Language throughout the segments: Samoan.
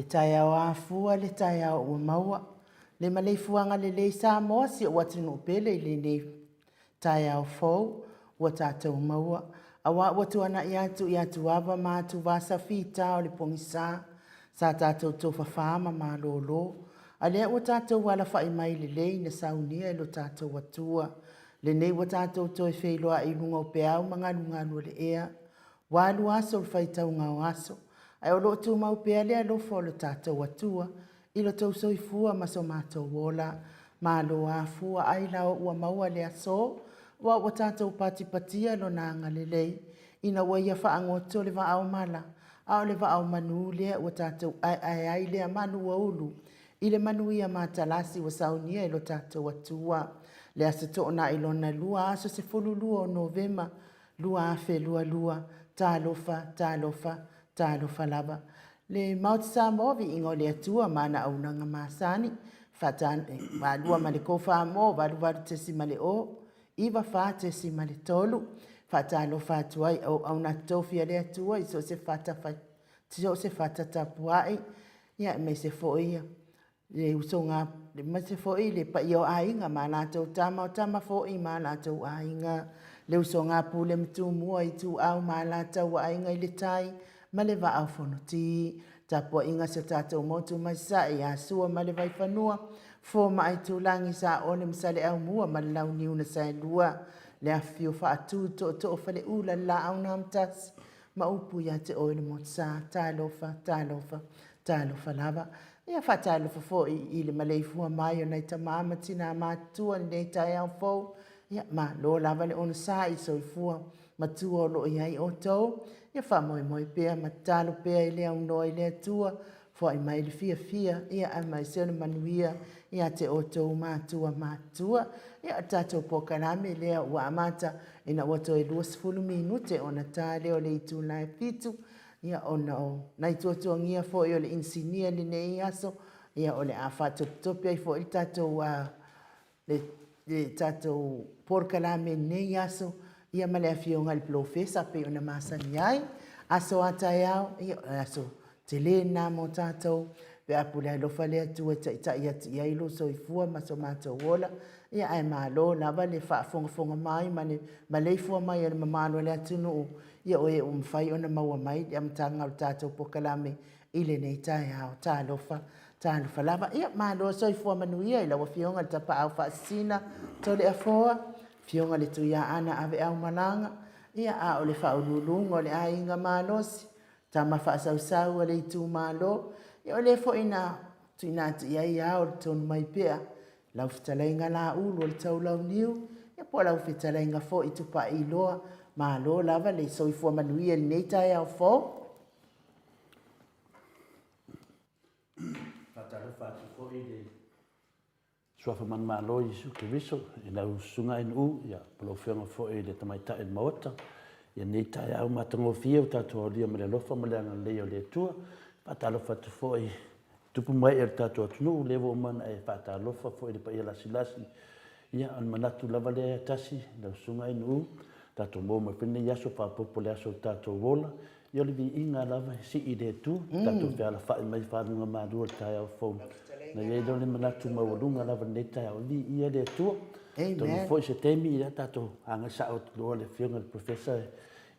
taeao afua, le taeao ua maua, le maleifuaga lelei Samoa si ou atunuu pele i lenei taeao fou ua tatou maua, aua ua tuanai atu i atuava ma atuvasa fita o le pogisa sa tatou tofafa ma malolo, a lea ua tatou alafai mai lelei na saunia e lo tatou Atua. Lenei ua tatou toe feiloai i luga o peau ma galugalu o le ea. Ua alu aso o le faitauga o aso, ae o lo o tumau pea le alofa o lo tatou Atua i lo outou soifua ma so matou ola. Malo afua ailao ua maua le aso, aua ua tatou patipatia Lona agalelei ina ua Ia faagoto le vaa o mala, a o le vaa o manu lea ua tatou aeae ai lea manu ua ulu i le manuia matalasi ua saunia e lo tatou Atua. Le Aso Toonai lona lua, aso 12 o Novema 2022, talofa, talofa, talofa lava. Le Maota Samoa, viiga o le Atua ma ana auaunaga masani, faataalua ma le Kofa-mo 88.0, 94.3. Faatalofa atu ai auauna totofi a le Atua i so o se fata, so o se fata tapuai, ia aemaise foi le usoga, aemaise foi le paia o Aiga ma latou Tama, o Tama foi ma latou Aiga, le usoga a Pule ma Tumua, Ituau ma Alataua, Aiga i le Tai ma le Vaa o Fonoti. Tapuaiga a si o tatou motu mai Sasae ia Sua ma le Vaifanua, Fofo ma Aitulagi, Saole ma Saleaaumua ma le Launiu na Saelua, le afifio Faatu, Tootoo o Faleula, le Laau na Amotasi ma upu ia te oe le Motusa. Talofa, talofa, talofa lava. Ia faatalofa foi i le maleifua mai o nai tama ma tina matutua i lenei taeao fou. Ia malo lava le onosai i le soifua matua o lo o i ai outou. Ia faamoemoe pea ma tatalo pea i le aunoa i le Atua, foai mai le fiafia, ia aemaise o le manuia ia te outou matua matutua. Ia o le tatou polokalame lea ua amata ina ua toe 20 minute ona ta lea o le itula e 7, ia ona o nai tuatuagia foi o le inisinia i lenei aso, ia o le a faatopetope ai foi le tatou le, le tatou polokalame i lenei aso, ia ma le afioga i le Polofesa pei ona masani ai. Aso a taeao, ia o le aso tele lena mo tatou, pe a pule alofa le Atua e taitai atu i ai lou soifua ma so matou ola, ia ae malo lava le faafogafoga mai ma le maleifua mai o le mamalu o le atunuu, ia o e ua mafai ona maua mai le amataga o le tatou polokalame i lenei taeao. Talofa, talofa lava. Ia, malo soifua manuia i lau Afioga i le Tapaau Faasisina Toleafoa, Afioga i le Tuiaana Aveaumalaga, ia, a o le Faauluuluga o le Aiga Malosi, Tama Faasausau a le Itumalo, ia o le foi na tuuina atu i ai ao le tonu mai pea, lau fetalaiga Laulu o le Taulauniu, ia po o lau fetalaiga foi Tupaiiloa, malo lava le soifua manuia i lenei taeao fou. Faatalofa atu foi i le Suafa Manumalo Iesu Keriso i lau Susuga Nu'u, ia, po o lau Afioga foi i le Tamaitai o le Maota. Ia lenei taeao matagofie ua tatou aulia ma le alofa ma le agalelei o le Atua. Faatalofa atu foi i tupu ma ee o le tatou atunuu, lea ua uma ona e faatalofa foi i le paia lasilasi. Ia, o le manatu lava lea e tasi, lau Susuga Nu'u, tatou maua mai foi lenei aso faaopoopo i le aso o le tatou ola. Ia o le viiga lava e sii i le Atua, tatou fealafai mai faguga malua i le taeao fou. Na i ai lea o le manatu maualuga lava i lenei taeao, viia le Atua. Atonu foi se taimi ia tatou agai sao atu loa le Afioga i le Professor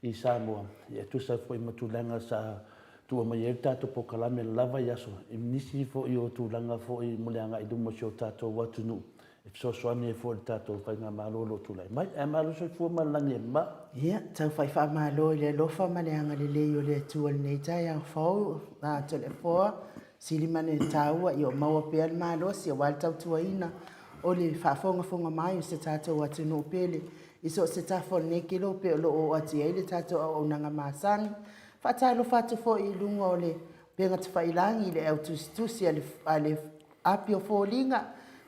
i Samoa, ia e tusa ai foi ma tulaga sa tua mai ai le tatou polokalame lava i aso, i nisi foi o tulaga foi mo le agai i luma o si o tatou atunuu. e fesoasoani ai foi i le tatou faigamalo o lo o tulai mai. Ae malo soifua ma le lagi e mama. Ia, taufai faamalo i le alofa ma le agalelei o le Atua i lenei taeao fou, a Toleafoa, sili ma le taua ia o maua pea le malosi aua le tautuaina o le faafogafoga mai o se tatou atunuu pele i so o se tafa o lenei kelope o lo o oo atu i ai le tatou auaunaga masani. Faatalofa atu foi i luga o le upega tafailagi i le au tusitusi a le Api o foliga,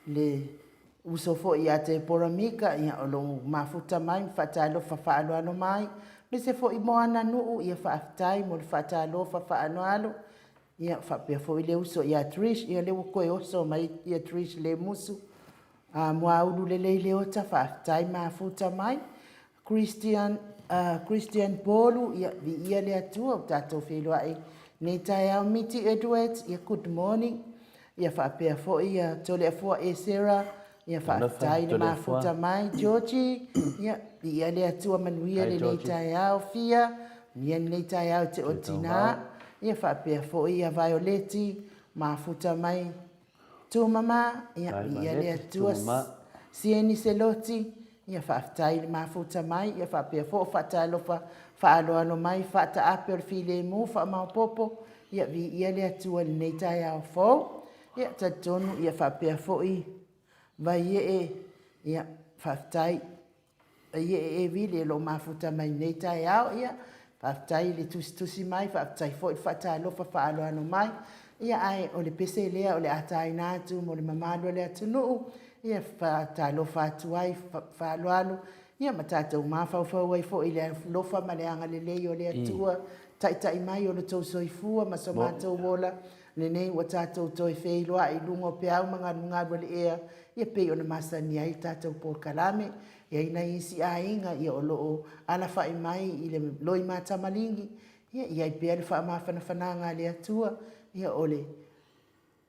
le uso foi ia Tepora Mika, ia, o lo o mafuta mai ma faatalofa faaaloalo mai, aemaise foi Moana Nuu, ia faafetai mo le faatalofa faaaloalo, ia faapea foi le uso ia Trish, ia lea ua toe oso mai ia Trish Lemusu, a Muaulu Lelei Leota, faafetai mafuta mai. Christian, Christian Polu, ia, viia le Atua, ua tatou feiloai Lenei taeao Miti Edwards, ia good morning. Ia faapea foi ia Toleafoa Esera, ia faafetai le mafuta mai Georgie, ia viia le Atua manuia lenei taeao Fia, manuia lenei taeao te o tina. Ia faapea foi ia Violeti, mafuta mai Tumama, ia viia le Atua Sieni Seloti, ia faafetai le mafuta mai, ia faapea foi faatalofa faaaloalo mai faataape o le filemu faamaopoopo, ia viia le Atua i lenei taeao fou. Ia talitonu ia faapea foi Vaiee, ia faafetai Vaiee Vili o lo o mafuta mai lenei taeao, ia faafetai le tusitusi mai, faafetai foi le faatalofa faaaloalo mai. Ia ae o le pese lea o le a taina atu mo le mamalu o le atunuu, ia faatalofa atu ai faaaloalo, ia ma tatou mafaufau ai foi i le alofa ma le agalelei o le Atua, taitai mai o lo outou soifua ma so matou ola, lenei ua tatou toe feiloai i luga o peau ma galugalu o le ea, ia pei ona masani ai le tatou polokalame. E i ai nai isi aiga ia o lo o alafai mai i le loimatamaligi, ia i ai pea le faamafanafanaga a le Atua, ia o le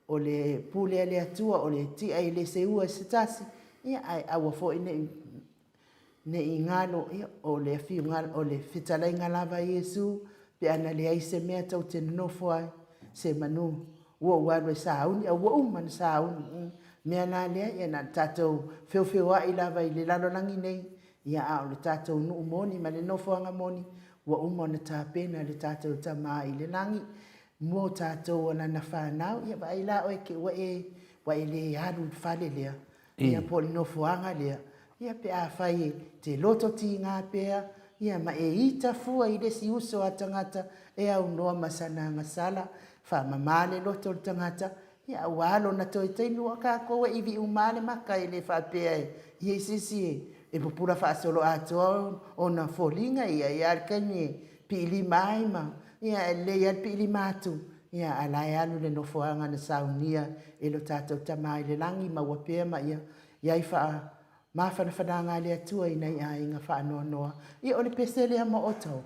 O le pule a le Atua, o le tia e le seua e se tasi, ia ae aua foi ne i galo, ia, o le afioga, o le fetalaiga lava a Iesu, pe ana leai se mea tou te nonofo ai, semanu ua ou alu e sauni, a ua uma ona sauni. O le mea la lea, ia na o le tatou feofeoai lava i le lalolagi nei, ia a o le tatou nuu moni ma le nofoaga moni, ua uma ona tapena e le tatou Tama i le lagi. Mo tatou o lana fanau, ia vaai la oe te ua e, ua e le alu i le fale lea, ia po o le nofoaga lea, ia pe afai e te loto tiga pea, ia ma e ita fua i le isi uso a tagata e aunoa ma sana agasala, faamama le loto o le tagata, ia aua lona toe taimi, aua o tatou e ivi uma lava le mata, e le faapea e i ai se isi e pupula faasoloatoa ona foliga, ia e i ai lava le taimi e piilima ai ma, ia e lelei lava le piilima atu, ia a o la e alu i le nofoaga na saunia e lo tatou Tama i le lagi, maua pea ma ia i ai faamafanafanaga a le Atua i nai aiga faanoanoa. Ia o le pese lea mo outou.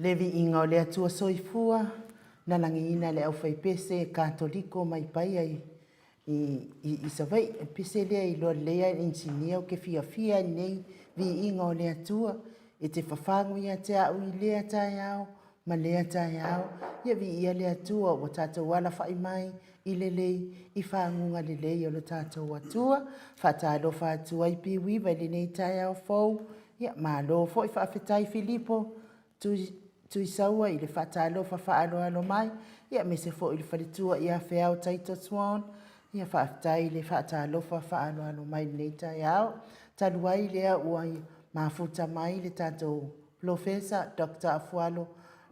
Le viiga o le Atua Soifua, na lagiina le aufaipese Katoliko mai Paia i i Savaii. O le pese lea i iloa lelei lava e le inisinia ou te fiafia ai i lenei viiga o le Atua e te fafagu ia te au i lea taeao ma lea taeao. Ia viia le Atua ua tatou alafai mai i lelei i faguga lelei o lo tatou Atua. Faatalofa atu ai Piuiva i lenei taeao fou. Ia malo foi faafetai Filipo Tuisaua i le faatalofa faaaloalo mai, ia aemaise foi i le faletua ia Feao Taito Swan, ia faafetai i le faatalofa faaaloalo mai i lenei taeao. Talu ai lea ua mafuta mai le tatou Polofesa Doctor Afualo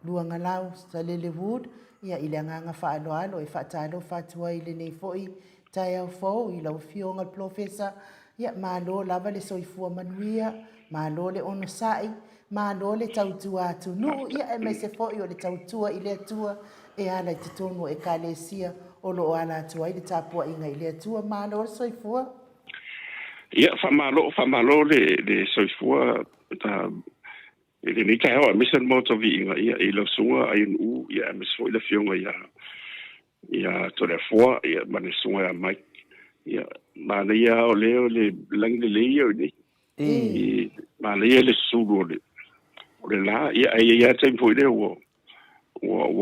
Luagalau Salele Wood, ia i le agaga faaaloalo e faatalofa atu ai i lenei foi taeao fou i lau Afioga i le Polofesa, ia malo lava le soifua manuia, malo le onosai, malo le tautua atunuu, ia aemaise foi o le tautua i le Atua e ala i totonu o Ekalesia o lo o ala atu ai le tapuaiga i le Atua. Malo le soifua. Ia, faamalo, faamalo le soifua i lenei taeao aemaise le Maota o Viiga, ia, i lau Susuga Ainu'u, ia, aemaise foi le Afioga ia Toleafoa, ia, ma le Susuga ia Mike. Ia, manaia lava o lea o le lagi lelei ia o i inei. I manaia le susulu o le la, ia, ae i ai lava taimi foi lea ua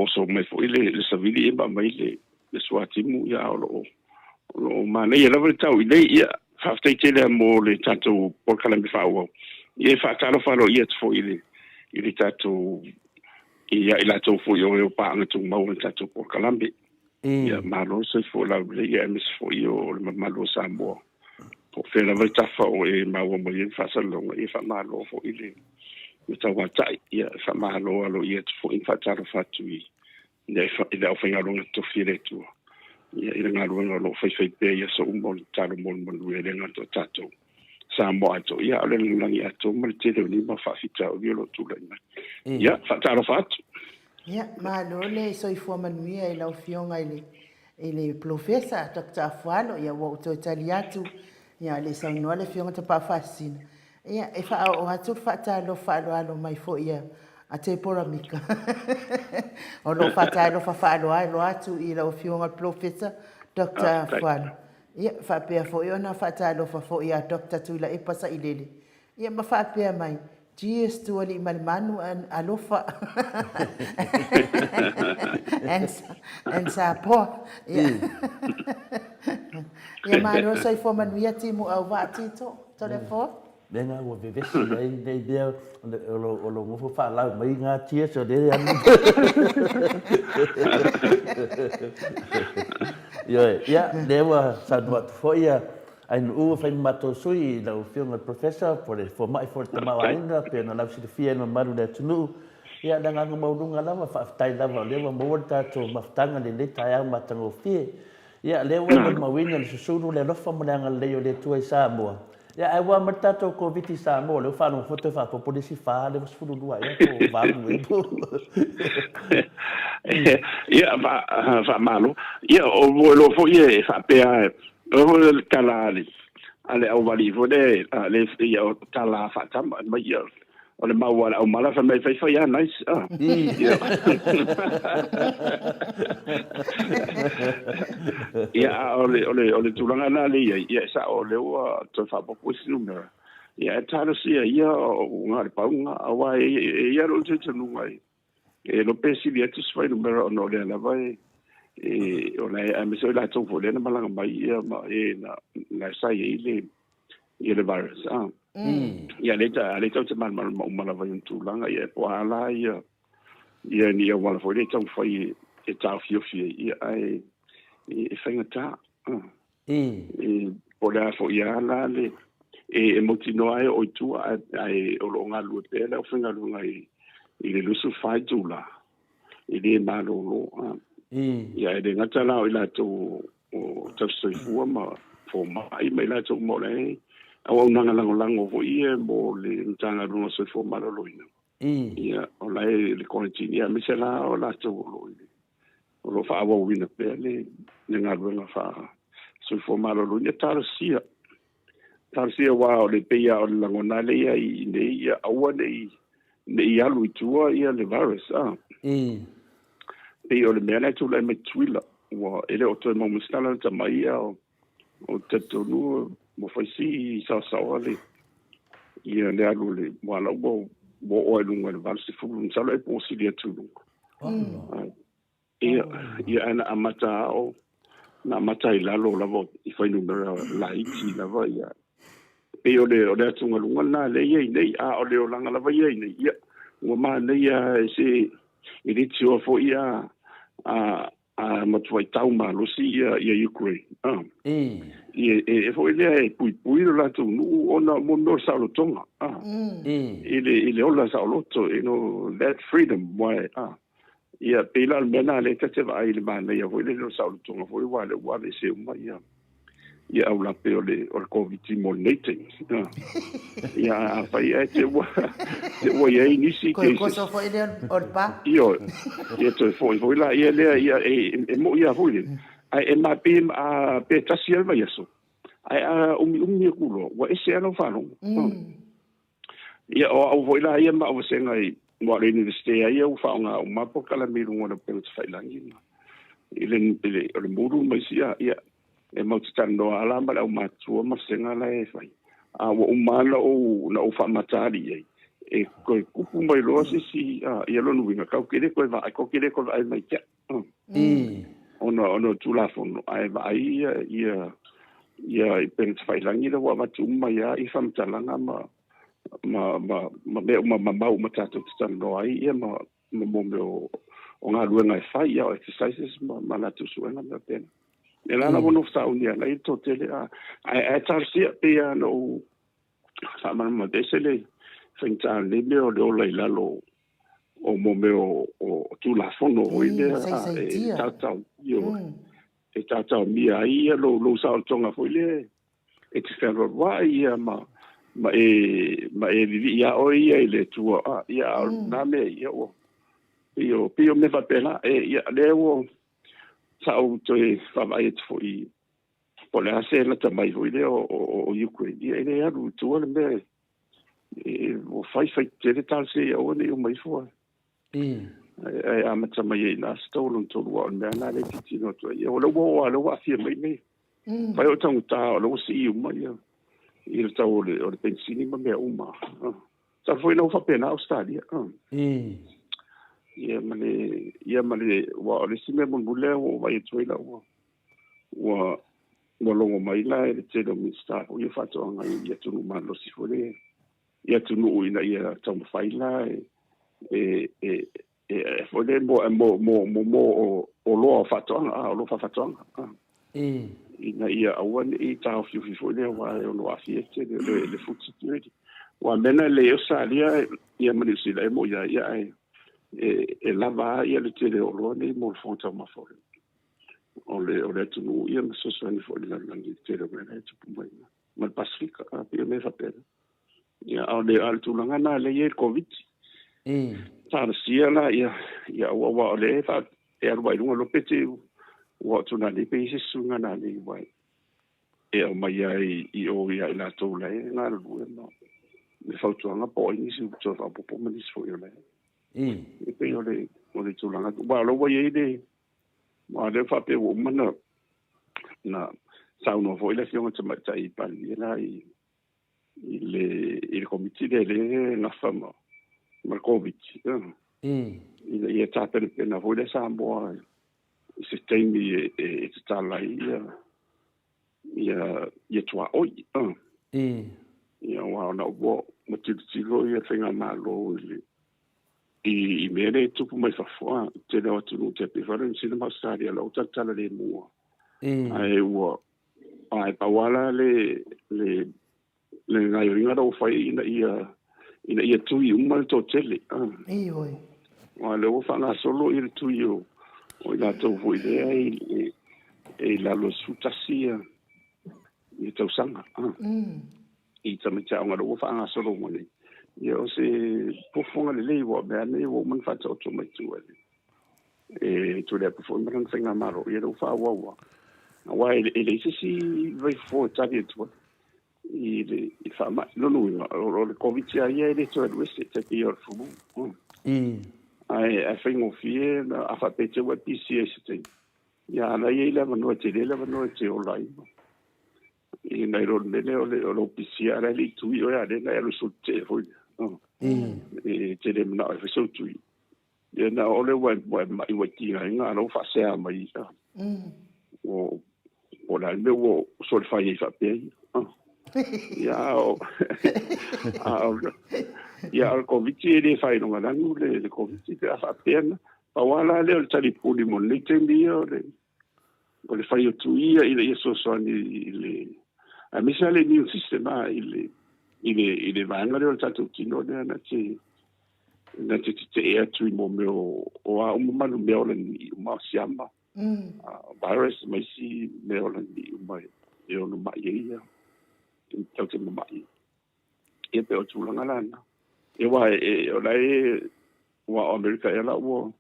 oso mai foi le savili ia ma aumai le suatimu, ia, a o lo o manaia lava le tau i inei. Ia, faafetai tele lava mo le tatou polokalame faaauau. Ia, e faatalofa aloaia atu foi i le tatou ia i latou foi o e o paaga tumau i le tatou polokalame. Ia, malo le soifua laulelei, ia, aemaise foi o le mamalu o Samoa. Po o fea lava le tafa o e maua mai ai le faasalalauga, ia faamalo foi le tauatai. Ia, faamalo aloaia atu foi ma faatalofa atu i le aufaigaluega totofi a le Atua, ia, i le galuega o lo o faifai pea i aso uma o le tatalo mo le manuia e le gata o tatou Samoa atoa, ia, a o le lalolagi atoa ma le tele o nei mau faafitauli o lo o tulai mai. Ia, faatalofa atu. Ia, malo le soifua manuia i lau Afioga i le Polofesa Doctor Afualo. Ia, ua ou toe tali atu, ia, a le i saunoa le Afioga Tapaau Faasisina. Ia, e faaoo atu le faatalofa faaaloalo mai foi a Tepora Mika. O lo o faatalofa faaaloalo atu i lau Afioga i le Polofesa Doctor Afualo. Ia, faapea foi ona faatalofa foi ia Doctor Tuilaepa Sailele. Ia, ma faapea mai, Cheers to Aliimalemanu and alofa and Sapoa. Ia, ia malo le soifua manuia timu auvaa Tito. Toleafoa. Mea ua vevesi ai nei mea o lo nofo faalau mai ngā cheers o lea anu. Ioe, ia, lea ua saunoa atu foi ia Ainu'u ua fai ma matou sui i lau Afioga i le Professor po o le Fomai foi o le Tamaoaiga pei ona lausilafia e le mamalu o le atunuu. Ia, le agaga maualuga lava, faafetai lava o lea ua maua le tatou mafutaga i lenei taeao matagofie. Ia, lea ua e molimauina le susulu, le alofa ma le agalelei o le Atua i Samoa. Ia, ae ua mai le tatou Koviti i Samoa, o lea ua faalogo foi toe faaopoopo le isi 4, lea ua 12 ea po o 8 ea po o. Ia, faamalo. Ia, ua iloa foi e faapea, o foi le tala a le aualii foi lea, ia, o tala faatama, mai ia, o le mau a le aumala fai mai, fai fai lava, nice. Ia, a o le tulaga lena lea e i ai, ia, e sao o lea ua toe faaopoopo isi numera. Ia, ae talosia ia o na o le pau lena, aua e i ai lava lou talitonuga e iloa pe sili atu se fuainumera ona o lea lava e o la e, aemaise o i latou foi lea na malaga mai ia ma e na sa i ai le ia le virus. Ia lea ta lea tatou te malamalama uma lava i ona tulaga, ia po o a la ia ia ni auala foi lea e taumafai e taofiofi ai, ia ae e faigata. E po o le a foi lava la le e mautinoa ai o i tua, ae o lo o galulue pea le aufaigaluega i le 24 itula e le malolo. Ia e le gata la o i latou o tausisoifua ma fomai ma i latou uma o le auaunaga lagolago foi ia mo le Matagaluega o Soifua Maloloina. Ia o la e le quarantine, ia aemaise la o latou o lo o faaauauina pea le galuega faa-soifua maloloina. Talosia, talosia aua o le pei lava o le lagona lea i inei, ia aua ne i Ne i alu i tua ia le virus a. Pei o le mea lea e tulai mai Tutuila, ua e le o toe maua mai se tala lata mai ia o talitonu ua fai si saosaoa le ia le alu o le aua la ua ua oo i luga i le 80, masalo e po ua sili atu i luga. Ia, ia ae na amata ao, na amata i lalo lava i fuainumera laiti lava ia. Pei o le, o le atugaluga lena lea e i ai nei, a o le olaga lava ia i nei, ia, ua manaia e se, e le tioa foi a, a, a matuai tau malosi ia, ia Ukraine. A. Ia, e, e foi lea e puipui lo latou nuu ona mo mea o le saolotoga. A. I le, i le ola saoloto, you know, that freedom, why, a. Ia, pei la o le mea lena lea ta te vaai i le manaia foi lele o le saolotoga foi aua o lea ua aveese uma ia ia aulape o le o le Koviti mo lenei taimi. Ia, afai ae te ua te ua i ai nisi Koe koso foi lea o le pa. Ioe. Ia toe foi foi la ia lea ia e e mo'i lava foi lele. Ae e ma pe a pe tasi lava le vaiaso, ae a umiumi atu loa, ua ese lava lau faalogo. Ia, o au foi la ia ma au vasega i aua o le Iunivesite a ia ua faaaoga uma lava polokalame i luga o le upega tafailagi ma i le, i le, o le Moodle ma isi, a, ia, e matou te talanoa lava la ma le aumatutua ma vasega la e fai. A ua uma lava na ou, na ou faamataali i ai, e toe tupu mai loa se isi, a, ia lona uiga, tatou te le toe vaai, tatou te le toe vaai mai te au. Ona, ona o le Tulafono, ae vaai ia, ia, ia i upega tafailagi lea ua avatu uma mai lava i faamatalaga ma, ma, ma, ma mea uma ma mau uma tatou te talanoa ai ia ma, ma mo mea o, o galuega e fai, ia o exercises ma, ma latou suega ma mea faapena. Ia la la ua nofo sauni ala i le toatele a, ae, ae talosia pei lava ona ou faamalamalama ese le faigata o lenei mea o le ola i lalo o mo mea o, o Tulafono foi lea e tautau, e tautaomia ai ia lou, lou saolotoga foi lea e te fealualuai ia ma, ma e, ma e vivii a oe ia i le Atua, a, ia, a o na mea ia ua, pei o, pei o mea faapena, e, ia, lea ua, sa ou toe vaavaai atu foi po o le a se lata mai foi lea o, o, o Ukraine, ia e le alu i tua le mea e, e, ua fai fai tele talosia ia aua ne i uma ifo ae. Ae amata mai ai i ina se tau o lona tolu aua o le mea lena lea e tilotilo atu ai. Ia o lea ua oo lava, o lea ua aafia mai le fai o taugata, o lea ua sii uma ia i le tau o le, o le penisini ma mea uma. Masalo foi na ua faapena Ausetalia. Ia ma le, ia ma le, aua o le isi mea mulimuli lea ua ou vaai atu ai la ua, ua, ua logo mai la e le tele o Minisita foi o Faatoaga i atunuu malolosi foi lea i atunuu ina ia taumafai la e e e e foi lea mo mo mo mo mo oloa o faatoaga a oloa faafaatoaga a ina ia aua ne i taofiofi foi lea aua e ono aafia tele le le food security. Aua mea na lei Ausetalia ia ma Niu Sila e mo'i a ia ae e e lava a ia le tele o oloa nei mo le fofoga taumafa o le o le o le atunuu ia ma fesoasoani foi i le lalolagi i le tele o mea la e tupu mai ma le Pasefika a pei o mea faapena. Ia, a o le, a o le tulaga lena lea e i ai le Koviti. Talosia la ia, ia aua, aua o lea e faa, e alu ai i luga loa pe te ua o tuna nei pe i ai se suiga nanei ua e aumai ai i o ia i latou la e galulue ma le fautuaga po o ai nisi ua toe faaopoopo ma nisi foi o la e. E pei o le, o le tulaga, aua o la ua i ai le, aua o lea ua faapea ua uma na, na saunoa foi le Afioga i le Tamaitai Palemia la i, i le, i le Komiti lea lea e nafa ma, ma le Koviti. Ina ia tapenapena foi lea Samoa i se taimi e, e, e tatala ai ia, ia, ia tuaoi. Ia, aua ona ua, ua tilotilo ia le Faigamalo i le, i, i mea lea e tupu mai fafo, a, tele o atunuu te pei foi o Niu Sila ma Ausetalia, o la ua talatala lemu lava. Ae ua, Ae pau lava la le, le, le gaoioiga la ua fai ina ia, ina ia tui uma le toatele. Ioe. Aua o lea ua faagasolo ia le tui o, o i latou foi lea e, e, e i lalo o le 11 ia, ia tausaga. I tamaiti aoga lea ua faagasolo uma nei. Ia o se fuafuaga lelei aua o mea nei ua uma ona faataoto mai tua e le, e Tuilaepa foi ma lana faigamalo, ia lea ua faaauau lava. Aua e leai se isi vaifofo e tali atu ai. i le i faamai. Lona uiga, o le Koviti lava ia e le toe alu ese, e tai pei o le flu. Ae ae faigofie na a faapea e te ua e pisi ai i se taimi, ia a o la e i ai le avanoa, e tele le avanoa e te ola ai i nai lo le mea lea o le o lou pisia a o la e le i tui oe a o lea na e alu e sulutetee foi lea. E te le manao e fai sou tui. Ia na o le ua ua e ma'i ua e tigaina a o la ua faasea mai ua po o le a le mea ua solefai ai faapea ia. Ia a o a o ia o le Koviti e le faailogalanu le Koviti pe a faapea na. Pau lava la lea o le talipuli mo lenei taimi ia o le o le fai o tui ia ina ia fesoasoani i le aemaise lava le immune system a i le i le i le vaega lea o le tatou tino lea na te na te tetee atu i mo mea o a uma manu meaola nini'i uma o siama virus ma isi meaola nini'i uma e ono ma'i ai ia tatou te mama'i. Ia pei o tulaga la na. Ia aua e, o la e, ua o Amerika ea la ua,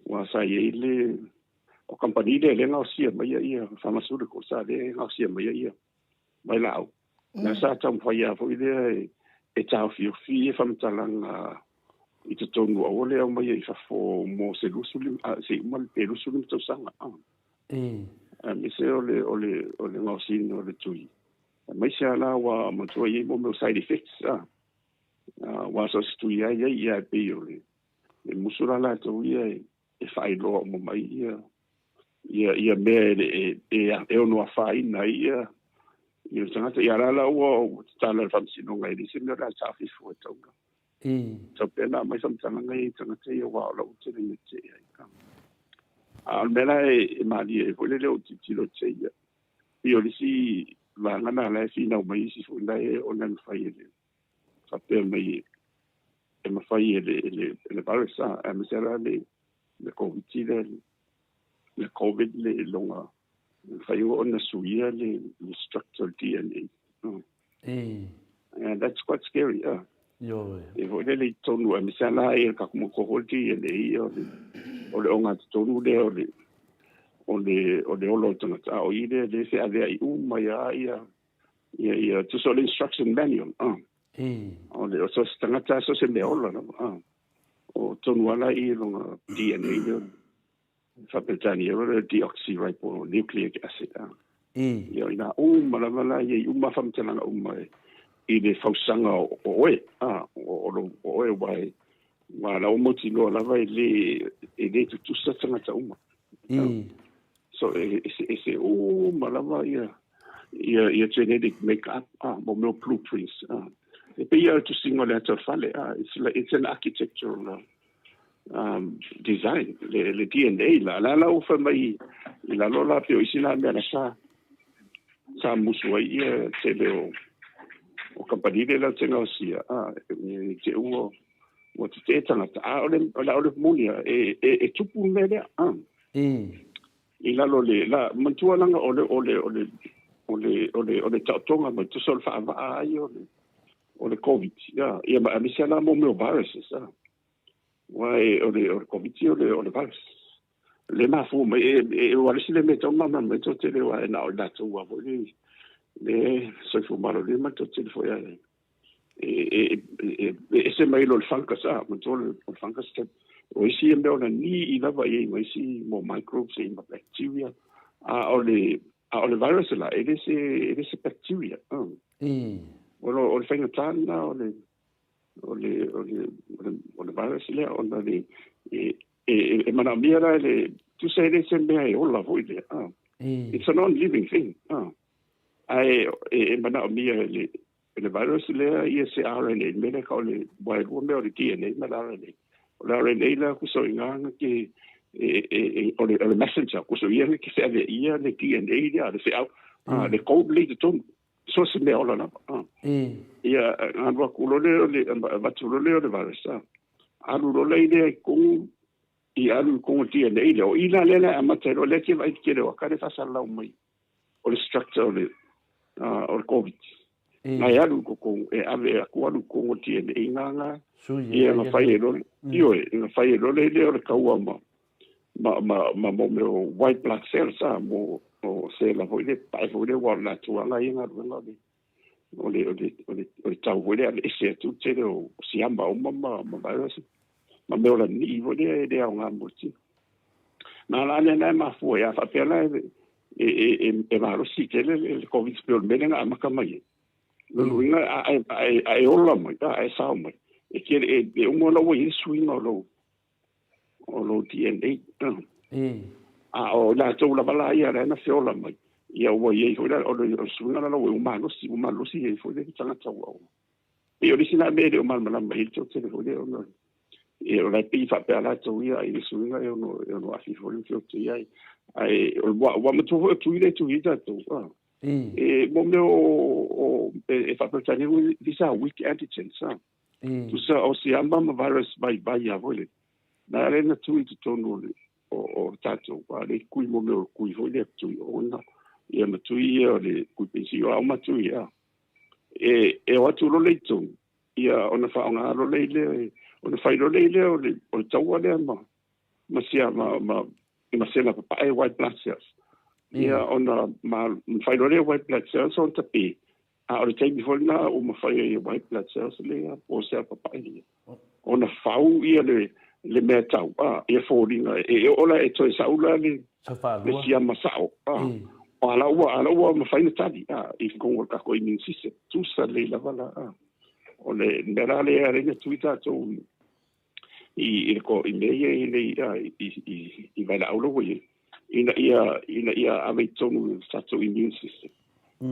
ua sa i ai le, o kamupani lea lea e gaosia mai ia pharmaceuticals a lea e gaosia mai ia vailaau. Na sa taumafai lava foi lea e, e taofiofi ia faamatalaga i totonu aua le aumaia i fafo mo se 25, se i uma pe 25 tausaga. Aemaise o le, o le, o le gaosiga o le tui. Aemaise lava la ua matua i ai mo mea o side effects a. Aua so o se tui lava e i ai, ia e pei o le musu la latou ia e faailoa uma mai ia ia ia mea e e e ono afaina ai ia ia le tagata. Ia la la ua tatala e le Faamasinoga e leai se mea o le a taofifo e tau tau pea ona aumai faamatalaga ia i tagata ia aua o lau tele mea tetee ai. A o le mea la e malie ai foi lele o tilotilo te ia Pei o le isi vaega lena la e finau mai isi foi la e ona e mafai e le faapea mai e mafai e le e le e le virus a aemaise la le le Covid le le Covid le loga mafai ona suia le le structure o le DNA. And that's quite scary. Ioe. E foi lele i totonu aemaise la ia ka kuma ko hoi DNA o le o le ogatotonu lea o le o le o le ola o le tagata a o i lea lea e feaveai uma ai lava ia ia ia tusa o le instruction manual o le o so o se tagata so o se mea ola lava o tonu lava la i lona DNA lea Faa-Peretania o le deoxyribonucleic acid. Ia, o ina uma lava la ia i uma faamatalaga uma i le fausaga o oe, o oe, aua e, aua la ua mautinoa lava e le, e le tutusa tagata uma. So, e eseese uma lava ia, ia, ia genetic make-up, mo mea o blueprints. E pei lava o le tusiga o le ata o le fale, it's like, it's an architectural design, le, le DNA la, la la ua fai mai i lalo la pei o isi la mea la sa, sa musu ai ia tele o, o kamupani lea latou te gaosia, a, e te ua, ua tetee tagata, a o le, o le, o le moni lava, e, e, e tupu le mea lea, a. I lalo le, la, manatua leaga o le, o le, o le, o le, o le, o le taotoga mai, tusa o le faavaa ai o le, o le Covid, ia, ia ma aemaise la mo mea o viruses, a. Aua e, o le, o le Covid o le, o le virus. Le mafua mai, e, e, ua le isi le mea e tatau ona malamalama ai toatele, aua e na o i latou lava foi le, le soifua maloloina ma le toatele foi a e, e, e, e ese mai lo le fungus, a, manatua o le fungus, o isi ia mea o le ni i lava i ai ma isi mo microbes e ma bacteria, a o le, a o le virus la, e le se, e le se bacteria. O le, o le faigata lena o le, o le, o le, o le, o le virus lea, ona le, e, e, e manaomia la e le, tusa e le se mea e ola foi lea. It's a non-living thing. Ae e, e manaomia e le, e le virus lea ia se RNA, le mea lea tau o le, aua e lua mea o le DNA ma le RNA. O le RNA la kusa o i ina na te, e, e, e, o le, o le messenger, kusa o ia na te feaveaia le DNA lea, le feau, le code lea i totonu. So o se mea ola lava. Ia, alu atu loa lea o le, avatu loa lea o le virus, alu loa lea i totonu, i alu i totonu o le DNA lea. O i la lea la e amata ai loa, lea e te vaai i le tele o ata lea e faasalalau mai o le structure o le, o le Covid. Na e alu i totonu, e ave atu alu i totonu o le DNA na, na, ia na fai ai loa, ioe, na fai ai loa lea o le taua ma, ma, ma, ma mo mea o white blood cells, a, mo, o sela foi lea, pae foi lea, aua o le latou lava ia galuega o le, O le o le o le o le tau foi lea ese atu tele o siama uma ma virus ma mea o lani'i foi lea e le aoga mo le tino. Na la lea na e mafua ai, a faapea la e malosi tele le Covid pei o le mea lea na amata mai ai. Lona uiga a e ola mai, a e sao mai, e tele e uma ona ua i ai le suiga o lou DNA. A o latou lava la ia lea na feola mai, ia ua i ai foi la o le suiga la ua malosi, ua malosi ai foi le tagata ua. E o le isi la mea e le o malamalama i le toatele foi lea ona e o la e pei faapea latou ia i le suiga e ono afi foi le feotai ai. Ae o ua matua foi o tui le tui tatou. E mo mea o e faaperetania these are weak antigens. Tusa o siama ma virus vai ia foi le. Na le na tui totonu o tatou a le kui mo mea o kui foi le tui ona ia ma tui ia o le kui pensi o au ma tui ia. E o atu lo le i tonu ia ona faaaoga lo le le ona fai lo le le o le taua lea ma sia ma sela papae white blood cells. Ia ona ma fai lo le white blood cells on tape. A o le taimi foi lena ua mafai ai e white blood cells lea po o sea papae ia ona fau ia le mea tau a ia foliga e ola e toe saula le Sa le faalua. Siama sao a o ala ua mafai na tali a i kongo ka ko immune system tusa le lava la a o le mea la lea le na tui tatou i le ko i mea ia i le a i vailaau ua ia ina ia ave i tonu i le tatou immune system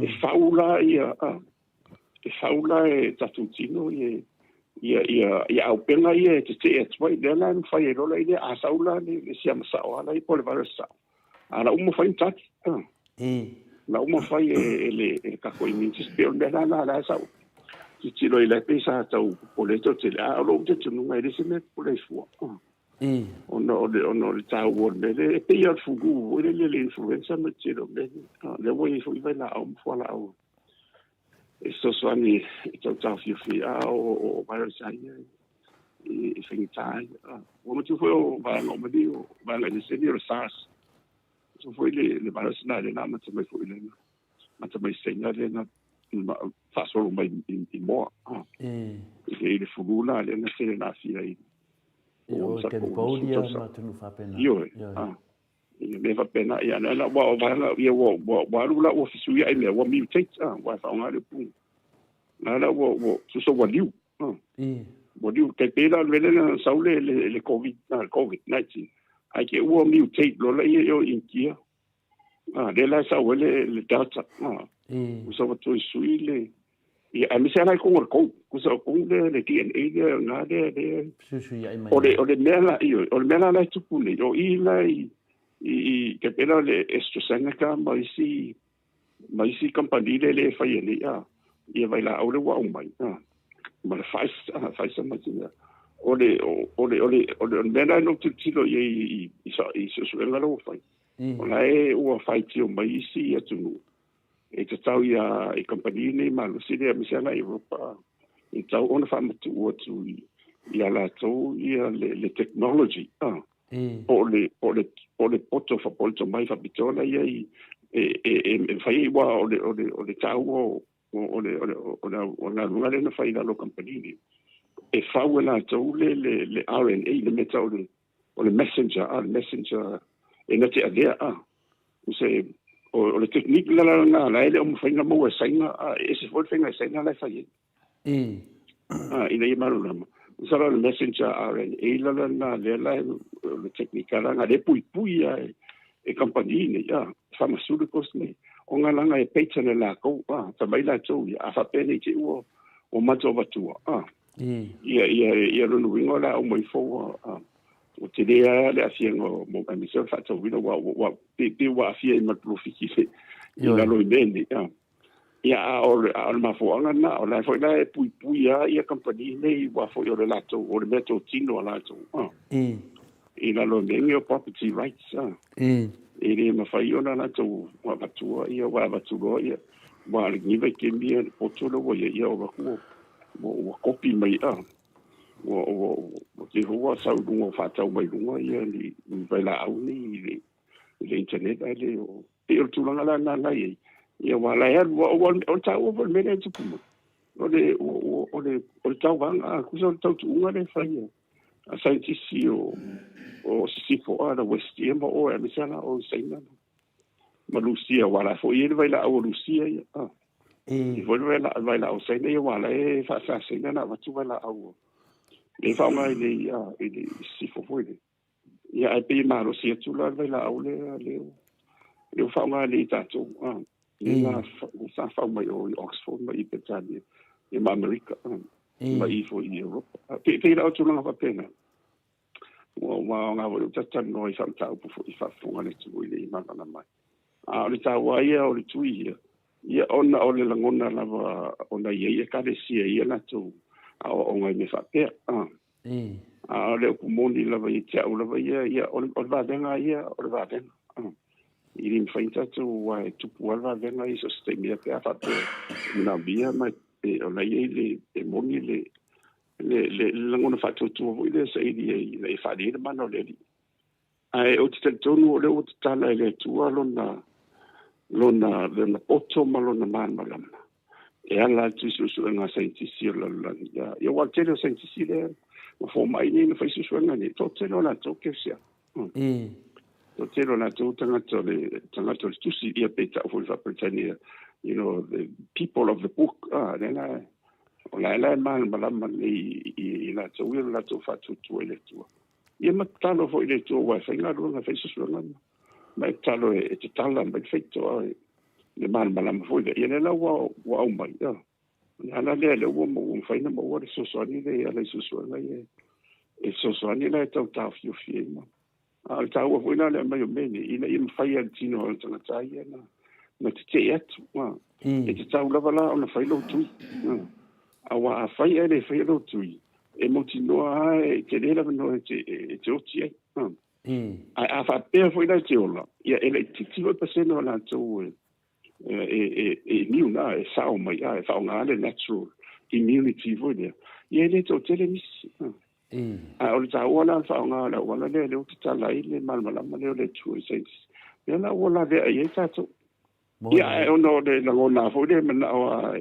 e fau la ia a e fau la e tatou tino ia aupenga ia e tetee atu ai lea la e mafai ai lola i lea a sau la le siama sao ala i po le virus sao a la uma fai tali a la uma fai e le tatou immune system. O le mea la la la sau titilo i le pe sa tau popole tele a o lou talitonuga e le se mea popole ai fua ona o le taua o le mea lea e pei lava o le flu foi lele le influenza ma le tele o mea lea. Lea ua i ai foi vailaau ma fualaau e fesoasoani e tautaofiofi a o virus a ia e faigata ai. Ua matua foi o vaega uma nei o vaega eneseni o le SARS so foi le virus na le na amata mai foi lena amata mai Saina lea na faasolo mai i moa i le flu la lea na tele na afia i I o Cambodia ma atunuu faapena. Ioe. Ia mea faapena ia na ua o vaega ia ua alu la ua fesuiai mea ua mutate a ua faaaoga le upu la la ua tusa ua liu ua liu tai pei la le mea lea na sau le COVID na COVID 19 ai ke ua mutate lola ia o India a lea la sau ai le Delta a ua sau toe sui le ia aemaise ala i kongo le kou kusa o kou le DNA lea na lea Fesuisuiai mai. O le mea la io o le mea la la e tupu nei o i la i ke pela le AstraZeneca ma isi company le fai nei a ia vai la au le ua mai a ma le Pfizer a Pfizer ma tina o le mea la no tilotilo i i suesuega la ua fai o la e ua faitio mai isi atunuu e tatau ia i kamupani nei malosi lea aemaise lava Europa e tatau ona faamatuu atu ia latou ia le technology a po o le poto po o le tomai faapitoa la ia i e fai ai ua o le taua o le galuega lea na fai i lalo o kamupani nei e fau e latou le RNA le mea tau o le messenger a le messenger e na te avea a se o le technique la la na la e le o mafai ona maua e Saina a e ese foi le faiga e Saina la e fai ai a ina ia malamalama sala le messenger RNA la la na lea la o le technique la na le puipui a e kamupani nei a pharmaceuticals nei o nga langa e patent e lakou a ta mai latou ia a faapea nei te ua o matou avatua a ia lona uiga o le a aumai fou a o tele a le afiaga mo aemaise o le faatauina ua pe ua afia ai ma le polofiki le i lalo i mea nei a ia a o le mafuaaga lena o la foi la e puipui a ia kamupani nei ua foi o le latou o le mea totino a latou a i lalo i mea nei o property rights a e le mafai ona latou avatua ia ua avatu loa ia ua le niva i kemi ia le poto le ua ia ia o atu ua kopi mai a ua te hua sau i luga o faatau mai luga ia ni vailaau nei i le internet ai le o pei o le tulaga la na la i ai. Ia aua o la e alu, o le taua foi o le mea lea e tupu mai, o le, o le, o le tauvaga, tusa o le tautuuga lea e fai a saienitisi o, o sisifo a le West ia ma o, aemaise la o Saina ma Lusia, aua la foi e i ai le vailaau a Lusia ia. Ah. E foi le vailaau Saina ia, aua la e faasa Saina na avatu vailaau e faaaoga i le, i le sisifo foi lea. Ia, ae pei e malosi atu la le vailaau lea, lea ua faaaoga nei e tatou, ah, lea sa fau mai o i Oxford ma i Peretania, ia ma Amerika, ma i foi i Europa. Pei la o tulaga faapena. Ua aoga foi lou talatalanoa i faamataupu foi i faafofoga le atunuu i le malamalama ai. A o le taua ia o le tui ia, ia ona o le lagona lava ona i ai ekalesia i a latou aoaoga i mea faapea. A o le upu moni lava ia te au lava ia, ia o le vavega ia, o le vavega. E le mafai ona tatou, aua e tupu lava le vavega ia i so o se taimi lava pe a faapea e manaomia ma e o la e i ai le, e moni le, le, le, le lagona faatuatua foi lea e saili ai ina ia faaali ai le mana o le Alii. Ae ou te talitonu o lea ua tatala e le Atua lona, lona, lona poto ma lona malamalama e ala atu i suesuega a saienitisi o le lalolagi. Ia, ia aua o le tele o saienitisi lea ma fomai nei na fai suesuega nei, toatele o latou kerisiano. Toatele o latou tagata o le tagata o le tusi, ia pe tau foi faa-Peretania, you know, the people of the book, ah, lea la, o la e la e malamalama lelei i latou ia lo latou faatuatua i le Atua. Ia ma tatalo foi i le Atua, aua e fai galuega, e fai suesuega ma e tatalo e tatala mai le faitoa le malamalama foi lea. Ia lea la ua aumai, ah. O le ala lea lea ua mafai ona maua le fesoasoani lea e ala i suesuega ia e fesoasoani la e tau taofiofi ai ma. A o le taua foi la o le aumai o mea nei, ina ia mafai lava e le tino o le tagata ia na tetee atu. E tatau lava la ona fai lou tui. Aua a fai ae le faia lou tui, e mautinoa lava e tele le avanoa e te oti ai. Ae a faapea foi la e te ola, ia e laitiiti foi pasene o latou e e immune, a, e sao mai, a, e faaaoga le natural immunity foi lea, ia e le toatele nisi. A o le taua la o le faaaoga o le auala lea, lea ua tatala ai le malamalama lea o le Atua i scientists, lea la ua laveai ai tatou. Ia, ae ona o le lagona foi lea e manao lava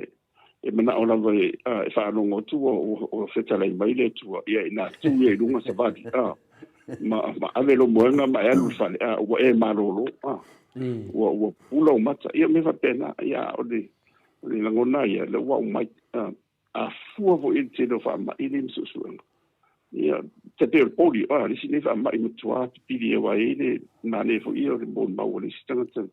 e manao lava e faalogo atu ua fetalai mai le Atua, ia ina tu ia i luga savali, a, ma ave lou moega ma e alu i le fale, a, ua e malolo, a, ua pula ou mata, ia mea faapena, ia, o le lagona ia, lea ua aumai, a fua foi i le tele o faamai nei ma suesuega. Ia, e pei o le polio, a, le isi nei faamai matua pipili aua e i ai le manaia foi ia o le molimau a le isi tagata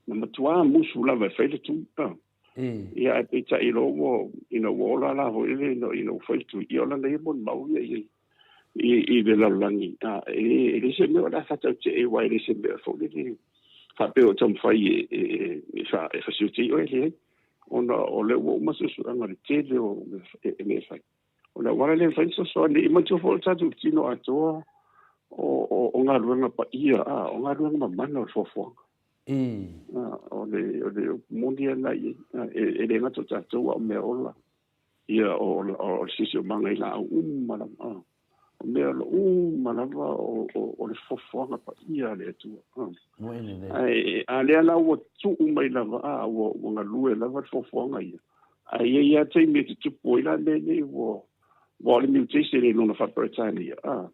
na matua musu lava e fai le tui, a. Ia, ae peitai loa ua, ina ua ola la foi le, ina ua fai le tui, ia o lana ia molimau ia i ai i le lalolagi, a, e le se mea o le a faatautee, aua e le se mea foi lele faapea o taumafai e fasiote i oe, leai, ona o lea ua uma suesuega o le tele o mea e fai. O le auala lea e mafai ona fesoasoani ai, manatua foi o le tatou tino atoa o galuega paia, a, o galuega mamana o le foafoaga. O le upu moni lava lena i ai, e le gata o tatou a o mea ola, ia o le siosiomaga i laau uma lava, o mea ola uma lava o le foafoaga paia a le Atua. Ae a lea la ua tuu mai lava, a ua galue lava le foafoaga ia, ae i ai lava taimi e tutupu ai la mea nei ua o le mutation i lona faa-Peretania, a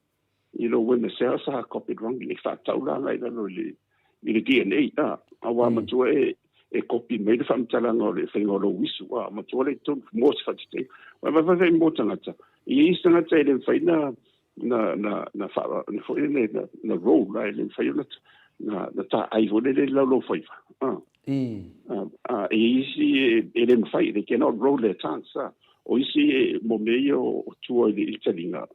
you know, when the cells are copied wrongly, e faatau la agai i lalo i le DNA, a, aua matua e kopi mai le faamatalaga o le faiga o lou uisu, a, matua lea i totonu, mo se faataitaiga. Aua e vaivai mo tagata, e i ai isi tagata e le mafai na, na, na, na, faa, na foi lele, na, na roll, a, e le mafai ona, na, na taai foi lele i lau faiva, a. A, e i ai isi e le mafai, they cannot roll their tongues, a. O isi e, mo mea ia o tua i le taliga,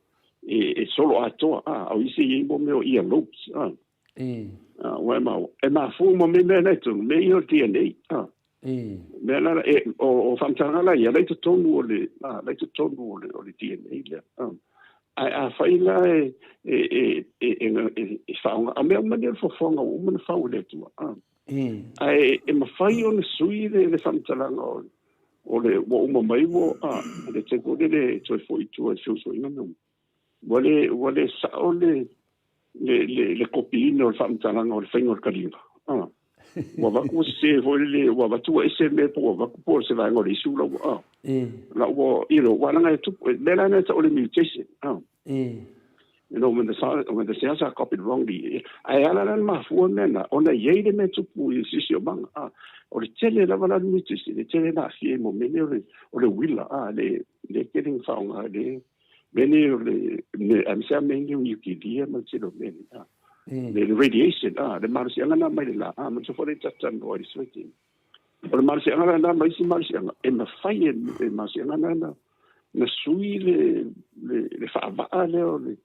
e solo atoa, a, o isi e i ai mo mea o ear lobes, a. Ua e maua, e mafua ma mea mea na e tonu, mea ia o le DNA, a. Mea la, e, o faamatalaga la ia, la i totonu o le, a, la i totonu o le, o le DNA lea, a. Ae afai la e, e, e, e, e, e, e faaaoga, a mea uma nei o le foafoaga ua uma ona fau e le Atua, a. Ae e mafai ona sui le faamatalaga o o le ua uma mai ua a le taimi foi lele e toe foi i tua i le feusuaiga mea uma. Ua le ua le sao le le le le kopiina o le faamatalaga o le faiga o le kaliga. A. Ua avatu ua sese foi lele, ua avatu ua ese le mea po ua avatu po o se vaega o le issue la ua, ah. La ua, you know, ua leaga e tupu, le mea la lena e tau o le mutation, ah. You know, when the, when the cells are copied wrongly, ae ala la na mafua mea na, ona e i ai le mea tupu i le siosiomaga, ah. O le tele lava la le mutation, le tele na aafia ai mo mea nei o le, o le uila, ah, le, le tele na faaaoga, le, mea nei o le, aemaise lava mea nei o niukilia ma le tele o mea nei, ah. Le, le radiation, ah, le malosiaga lena mai le la, ah, manatua foi lea ta talanoa i le sweating. O le malosiaga la lena ma isi malosiaga, e mafai e le malosiaga lena na, na sui le, le, le faavaa lea o le,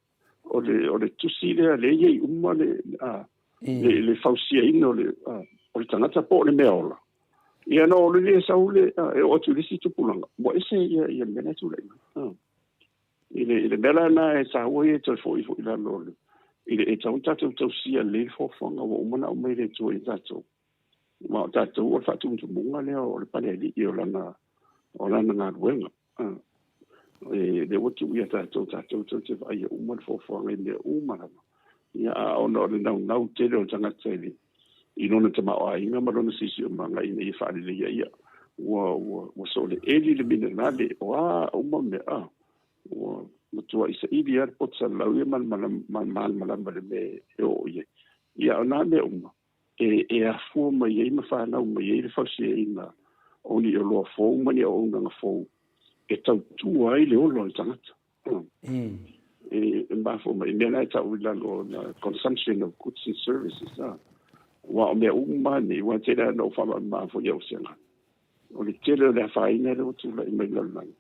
o le, o le tusi lea lea e i ai uma le, ah, le, le fausiaina o le, ah, o le tagata po o le mea ola. Ia na o le le sau le, ah, e oo atu i le isi tupulaga, ua ese ia, ia le mea lea e tulai mai. Ah. I le, i le mea la lena e taua ia e toe foi foi i lalo o le, i le, e tatau ona tatou tausia lelei le foafoaga ua uma ona aumai e le Atua ia tatou. Aua o tatou o le faatumutumuga lea o le palealii o lana, o lana galuega. E, lea ua tuu ia tatou, tatou tou te vaaia uma le foafoaga i mea uma lava. Ia, a ona o le naunau tele o le tagata i le, i lona tamaoaiga ma lona siosiomaga ina ia faaleleia ia. Ua, ua, ua soleeli le minerale, o a uma mea, a, ua matuai saili lava le poto salalau ia ma le malamalama i le mea e oo i ai. Ia, o na mea uma, e, e afua mai ai ma fanau mai ai le fausiaina o ni oloa fou ma ni auaunaga fou e tautua ai le ola o le tagata. E mafua mai, mea la e tau i lalo o na consumption of goods and services, a. Aua o mea uma nei, aua e tele lava ina ou faamalamalama foi i au sega, o le tele o le afaina lea ua tulai mai i le lalolagi,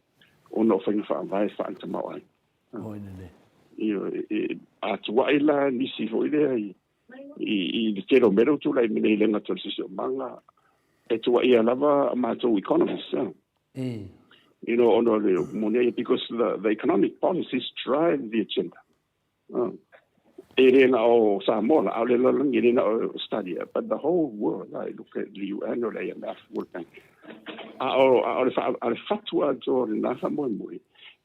ona o faiga faavae faale-tamaoaiga. Ioe, e, a tuai la nisi foi lea i, i, i le tele o mea lea ua tulai mai nei i le gata o le siosiomaga, e tuaia lava a matou economists, a. You know, ona o le moni ai, because the economic policies drive the agenda. E le na o Samoa la, a o le lalolagi, e le na o Australia, but the whole world, I look at the UN o le IMF, World Bank. A o, a o le, a le fatu atoa o lena faamoemoe,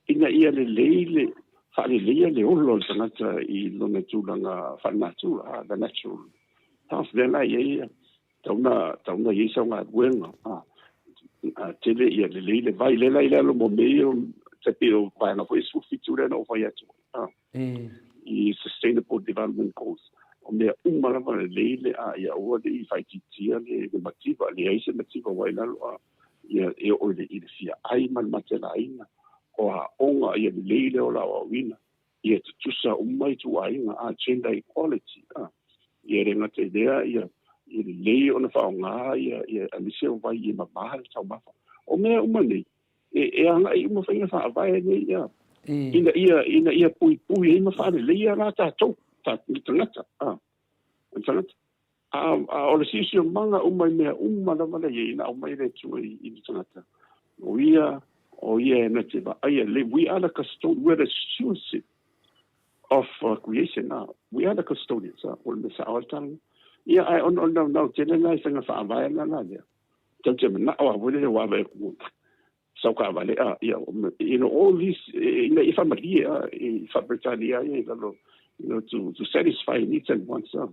ina ia lelei le, faaleleia le ola o le tagata i lona tulaga faalenatura, the natural health, lea la e i ai Tau na, tau na i ai sau galuega, a, a tele ia lelei le vai, lea la i lalo mo mea ia, tai pei o vaega foi e 17 lea na ou fai atu ai, a, i Sustainable Development Goals. O mea uma lava lelei le, a, ia aua ne i faaitiitia le, le mativa, leai se mativa ua i lalo, a, ia e oo i le, i le fia ai ma le matelaina, o aoga, ia lelei le ola aoaoina, ia tutusa uma ituaiga, a, gender equality, a, ia le gata i lea, ia, ia lelei ona faaaoga ia, ia aemaise o vai ia mamā le taumafa. O mea uma nei, e, e agai uma faiga faavae nei, ia, ina ia, ina ia puipui ai ma faaleleia la tatou, ta, le tagata, a, le tagata. A, a o le siosiomaga uma i mea uma lava lea e i ai, na aumai e le Atua i, i le tagata. O ia, o ia e na te vaaia lelei. We are the custodians, we are the stewardship of creation. We are the custodians. O le mea sao lava le tala. Ia, ae ona o le naunau tele la i faiga faavae ana la lea, tatou te manao lava foi lele ua ave aku sau taavale, a, ia, you know, all these, ina ia faamalie, a, i Faa-Peretania ia i lalo, you know, to satisfy needs and wants, a.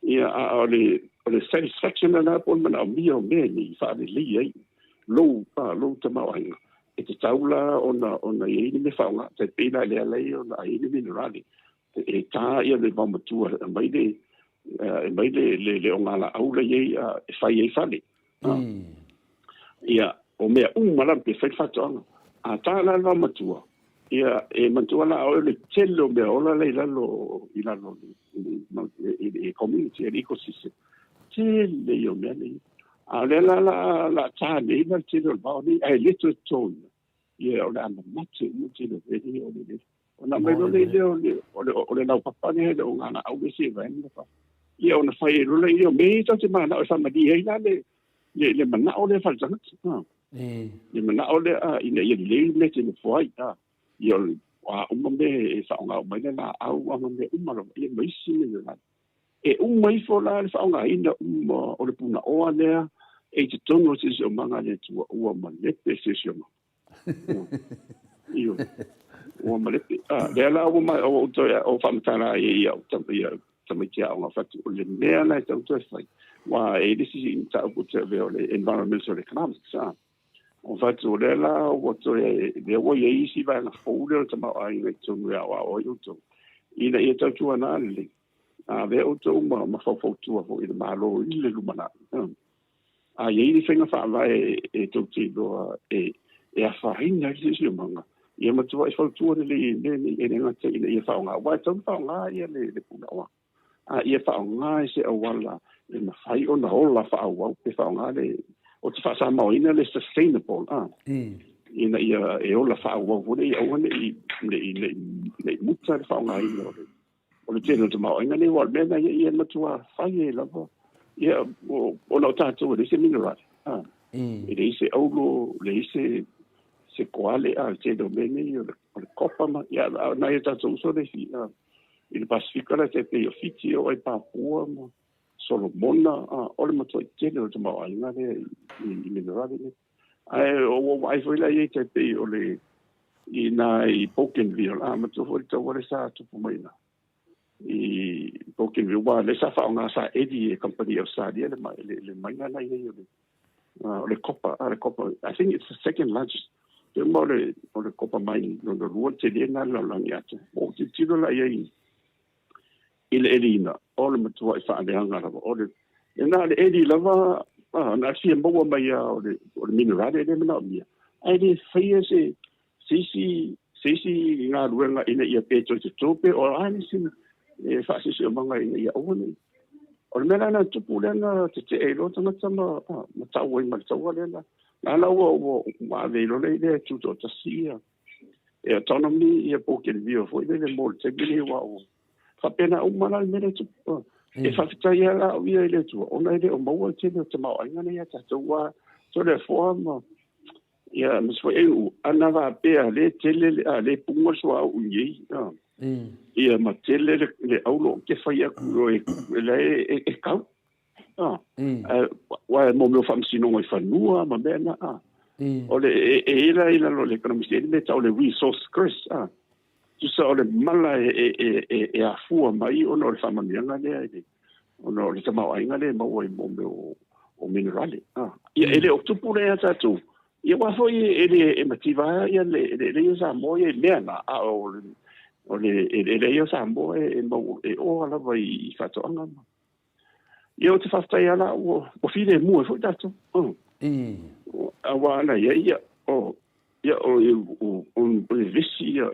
Ia, a o le, o le satisfaction lena po o le manaomia o mea nei i faalelei ai lou, a, lou tamaoaiga, e tatau la ona, ona i ai ni mea faaaoga, tai pei la i le ala ia ona ai le minerale, e tā ia le vaomatua e aumai le, e aumai le, le, le ogalaau la i ai, a, e fai ai fale. A, ia, o mea uma lava pe fai le faatoaga. A tā la le vaomatua, ia, e manatua la oe le tele o mea ola la i lalo, i lalo i le community, le ecosystem. Tele ia o mea nei. A o lea la la, la tā nei la le tele o le vao nei, ae le toe totoina. Ia, o le a mamate uma le tele o mea nei o le lele. Ona aumai loa lea o le, o le, o le laupapa lea e le o galaau le isi vaega ma fafo. Ia, ona fai ai loa lea o mea ia tatou te manao e faamalie ai la le, le, le manao lea faaletagata. Ha. Le manao lea a, ina ia lelei le mea e te nofo ai. A, ia o le, o a uma mea e faaaoga uma ai le laau a ma mea uma lava, ia ma isi mea la. E uma ifo la le faaaogaina uma o le punaoa lea e i totonu o le siosiomaga a le Atua, ua malepe le siosiomaga. Ioe. Ua malepe. A, lea la ua ma, ua ou toe, ua faamatala ai ia au, ia tamaiti aoga fatu, o le mea la e tatau toe fai, Aua e i ai le isi mataupu ou te avea o le environmental economics, a. O fatu o lea la ua toe, lea ua i ai isi vaega fou lea o le tamaoaiga i totonu e aoao ai outou, ina ia tautuana lelei, a avea outou ma, ma faufautua foi i le Malo i le lumanai. A i ai ni faiga faavae e tou te iloa e, e afaina ai le siosiomaga, ia matuai fautua lelei i mea nei, e le gata ina ia faaaoga, aua e tatau ona faaaoga ia le, le punaoa, a ia faaaoga i se auala e mafai ona ola faaauau, pe faaaoga le, ou te faasamaoina le sustainable, a, ina ia e ola faaauau foi lea, ia aua ne i, ne i, ne i, ne i muta le faaaogaina o le, o le tele o le tamaoaiga nei, aua o le mea lena ia, ia matua fai ai lava, ia, ona o tatou e leai se minerale, a, e leai se auro, leai se, se koale, a, le tele o mea nei, o le, o le kopa ma, ia, a o nai o tatou uso le isi, a, i le Pasefika la e tai pei o Fiti, o ai Papua ma Solomona, a, o le matuai tele o le tamaoaiga lea i, i, i minerale nei. Ae ua ou vaai foi la i ai tai pei o le i nai Bougainville, a matua foi le taua lea sa tupu mai ina i Bougainville, aua lea sa faaaoga sa eli e kamupani Ausetalia le, le, le maina la i ai o le, o le kopa, a le kopa, I think it's the second largest. Te uma o le kopa mine lona lua le tele na le lalolagi atoa. Ua ou tilotilo la i ai i le eliina, o le matuai faaleaga lava, o le, e na o le eli lava, a, na o le fia maua mai lava o le, o le minerale lea e manaomia, ae le faia se, se isi, se isi galuega ina ia pe toe toto pe o a nisi e faasiosiomaga ina ia aua ne i. O le mea la na tupu lea na tetee ai loa tagata ma, ma tau ai ma le taua lea na, la la ua, ua, ua ave ai loa le tutoatasi ia, e autonomy ia Bougainville foi lele mo le taimi lenei aua ua faapena uma la le mea lea e tupu. E faafetai lava la au ia i le Atua ona e le o maua le tele o tamaoaiga nei ia tatou aua Toleafoa ma ia ma foi e u ana faapea le tele le a le puga le suauu i nei ia ma tele le, le aulo ke fai aku e, e, e, e kau. Aua e mo mea o faamasinoga i fanua ma mea na, a. O le, e, e i la i lalo o le economics, e le mea tau o le resource curse, a. Tusa o le mala e, e, e, e, e afua mai ona o le faamanuiaga lea i le, ona o le tamaoaiga lea e maua i mo mea o, o minerale, a. Ia, e le o tupu lea ia tatou, ia aua foi e le e mativa ia le, le, le ia Samoa ia i mea na, a o le, o le, e, e le ia Samoa e, e mau, e oa lava i, i faatoaga ma. Ia ou te faafetai lava la ua ua filemu ai foi tatou. Oh. Aua ana ia ia o ia o o o vevesi ia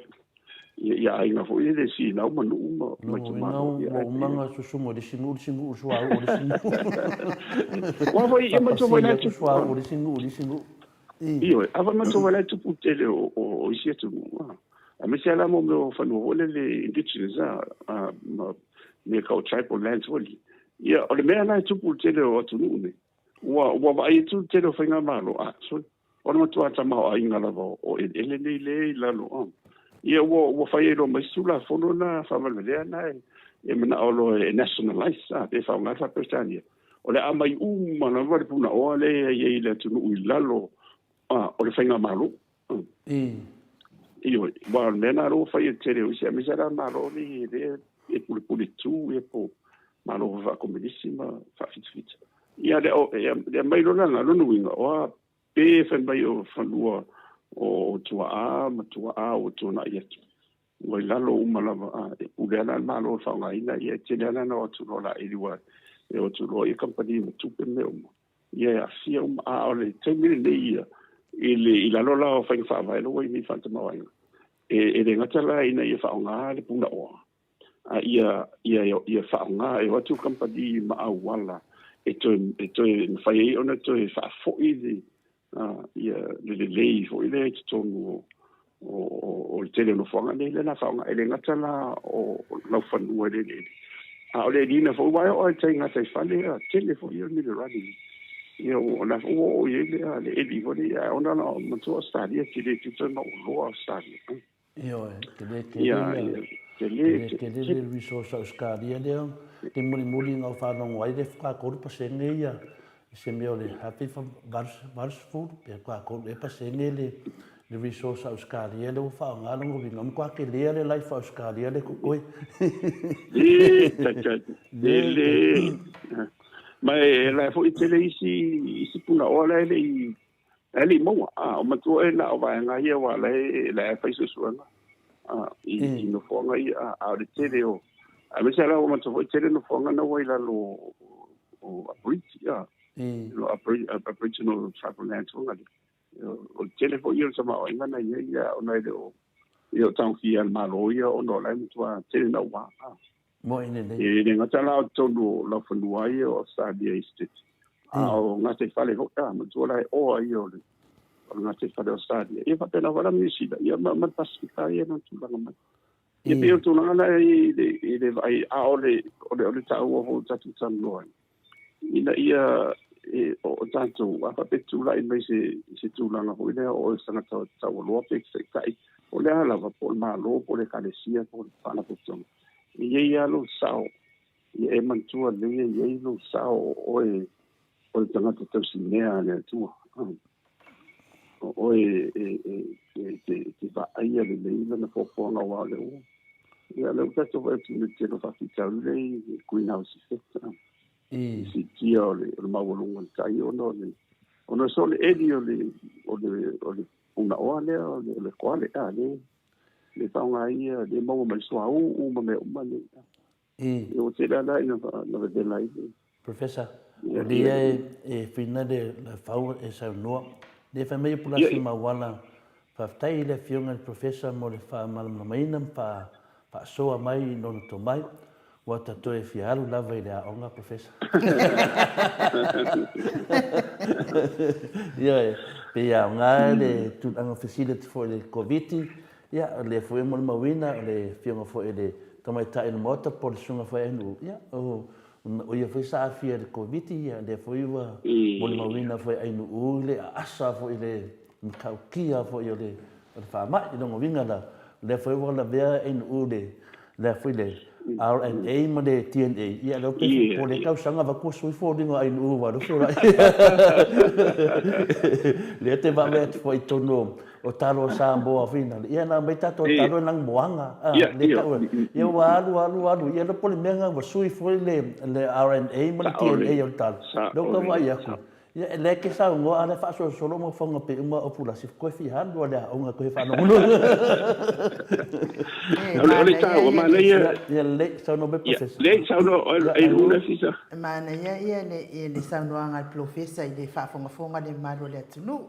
ia ia aiga foi le sinau ma nuu ma ma itumalo ia. Ua umanga susuga o le isi nuu le isi nuu suauu o le isi nuu. Ua foi ia matua foi la tupu. Suauu o le isi nuu le isi nuu. Ioe, a foi matua foi la tupu tele o o isi atunuu. Aemaise lava la mo mea o fanua foi lele indigenous a ma mea tau tribal lands foi lea. Ia, o le mea la e tupu i le tele o atunuu nei, ua, ua vaai atu le tele o faigamalo, a, sorry, o le matua tamaoaiga lava o eleele nei lea i lalo, a. Ia, ua, ua fai ai loa ma isi Tulafono na faavalevalea na e, e manao loa e nationalize, a, pe faaaoga le faa-Peretania. O le a aumai uma lava le punaoa lea e i ai i le atunuu i lalo, a, o le faigamalo. Ioe, aua o le mea lena lea ua fai e le tele o isi, aemaise lava Malo nei lea e pulepule tu ia po o Malo foi faakomunisi ma faafitafita. Ia le, le aumai loa lana, lona uiga, o a pe fai mai o fanua o tuaa ma tuaa ua tuanai atu, ua i lalo uma lava, a, e pule lava la le Malo i le faaaogaina, ia e tele lava la ona o atu loa laili, aua e o atu loa kamupani ma tupe ma mea uma. Ia e aafia uma. A o le taimi lenei ia, i, le, i lalo la o faiga faavae la ua i nei faatamaoaiga, e, e le gata la ina ia faaaoga le punaoa, a ia, ia, ia faaaoga e o atu kamupani ma auala e toe, e toe mafai ai ona toe faafoi le, ia, le lelei foi lea i totonu o, o, o le tele o nofoaga nei lea na faaaoga. E le gata la o laufanua i le eleele, a o le eliina foi, aua e oo lava i tai gataifale, a tele foi ia o minerali. Ia, o la foi ua oo i ai le, le eli foi lea, ae ona la matua Ausetalia, tele tuta na oloa Ausetalia. Ioe, tele tele ia, tele tele le resource a Ausetalia lea, te mulimuli na ou faalogo ai le 43% ia i se mea o le 1980 pe 43 ea pasene le le resource a Ausetalia lea ua faaaoga lona uiga, ua matua kelea le life a Ausetalia lea e totoe. E, tata, tele. Ma e la e foi tele isi punaoa la e le i le i maua. A o matua e na o vaega ia aua la e fai suesuega i nofoaga ia, a o le tele o aemaise la ua matua foi tele nofoaga na ua i lalo o Aborigine, o Aboriginal tribal lands foi ngale. O le tele foi ia o le tamaoaiga na i ai ia ona e le o e o tagofia e le Malo ia ona o la e matua tele naua. Moe lelei. E le gata la o totonu o laufanua ia o Australia i States, a o gataifale foi, a matua la e oa ia o le gataifale o Australia. Ia faapena foi la ma Niu Sila, ia ma le Pasifika ia na tulaga mai. Ia pei o le tulaga la i le vaai, a o le o le taua foi o tatou talanoa ai, ina ia o tatou, a faapea tulai mai se tulaga foi lea o se tagata taualoa pe taitai, o le a lava, po o le Malo, po o le Ekalesia, po o le Faalapotopotoga, e i ai lava lou sao, ia e manatua lelei e i ai lou sao o oe o le tagata tausimea a le Atua. O oe e te vaaia lelei lana foafoaga aua o lea ua ia lea ua tatou vaai atu i le tele o faafitauli lea i greenhouse effect, i siitia o le maualuga o le tai ona o le ona so le eli o le o le o le punaoa lea o le koale a le le faaaoga ia le maua mai suauu ma mea uma nei. E ua tele la ina na vevela ai le Professor, o lea e whina le fau e saunoa. Le whai mai o Pulasi Mauala, faafetai i le afioga i le Professor mo le faamalamalamaina ma faasoa mai i lona tomai. Ua ta toe fia alu lava i le aoga, Professor. Ioe, pei e aoga le tulaga fesili atu foi i le Koviti, ia, o lea foi e molimauina o le afioga foi i le Tamaitai o le Maota po o le Susuga foi a Ainuu, ia, o ia foi sa aafia i le Koviti, ia, lea foi ua molimauina foi e Ainuu le aasa foi i le matautia foi o le faamai. I lona uiga la, o lea foi ua lavea Ainuu i le foi le RNA ma le DNA, ia lea pe po le tausaga avatu ua sui foliga o Ainuu aua o lea ua feoai. Lea te vaavaai atu foi i totonu o talo a Samoa foi na, ia na aumai tatou talo e lanumoaga, a, le tau, ia ua alu, alu, alu, ia le po o le mea lena ua sui foi le RNA ma le DNA o le talo, lea ua tau vaai atu, ia e lea e te saunoa a o lea e faasolosolo mafaufauga pei uma o Pulasi, toe fia alu lava i le aoga toe faalogologo. O le taua, manaia. Ia lelei, saunoa mai Professor. Lelei, saunoa, e luna sisa. Manaia ia le saunoaga a le Polofesa i le faafogafoga a le mamalu o le atunuu.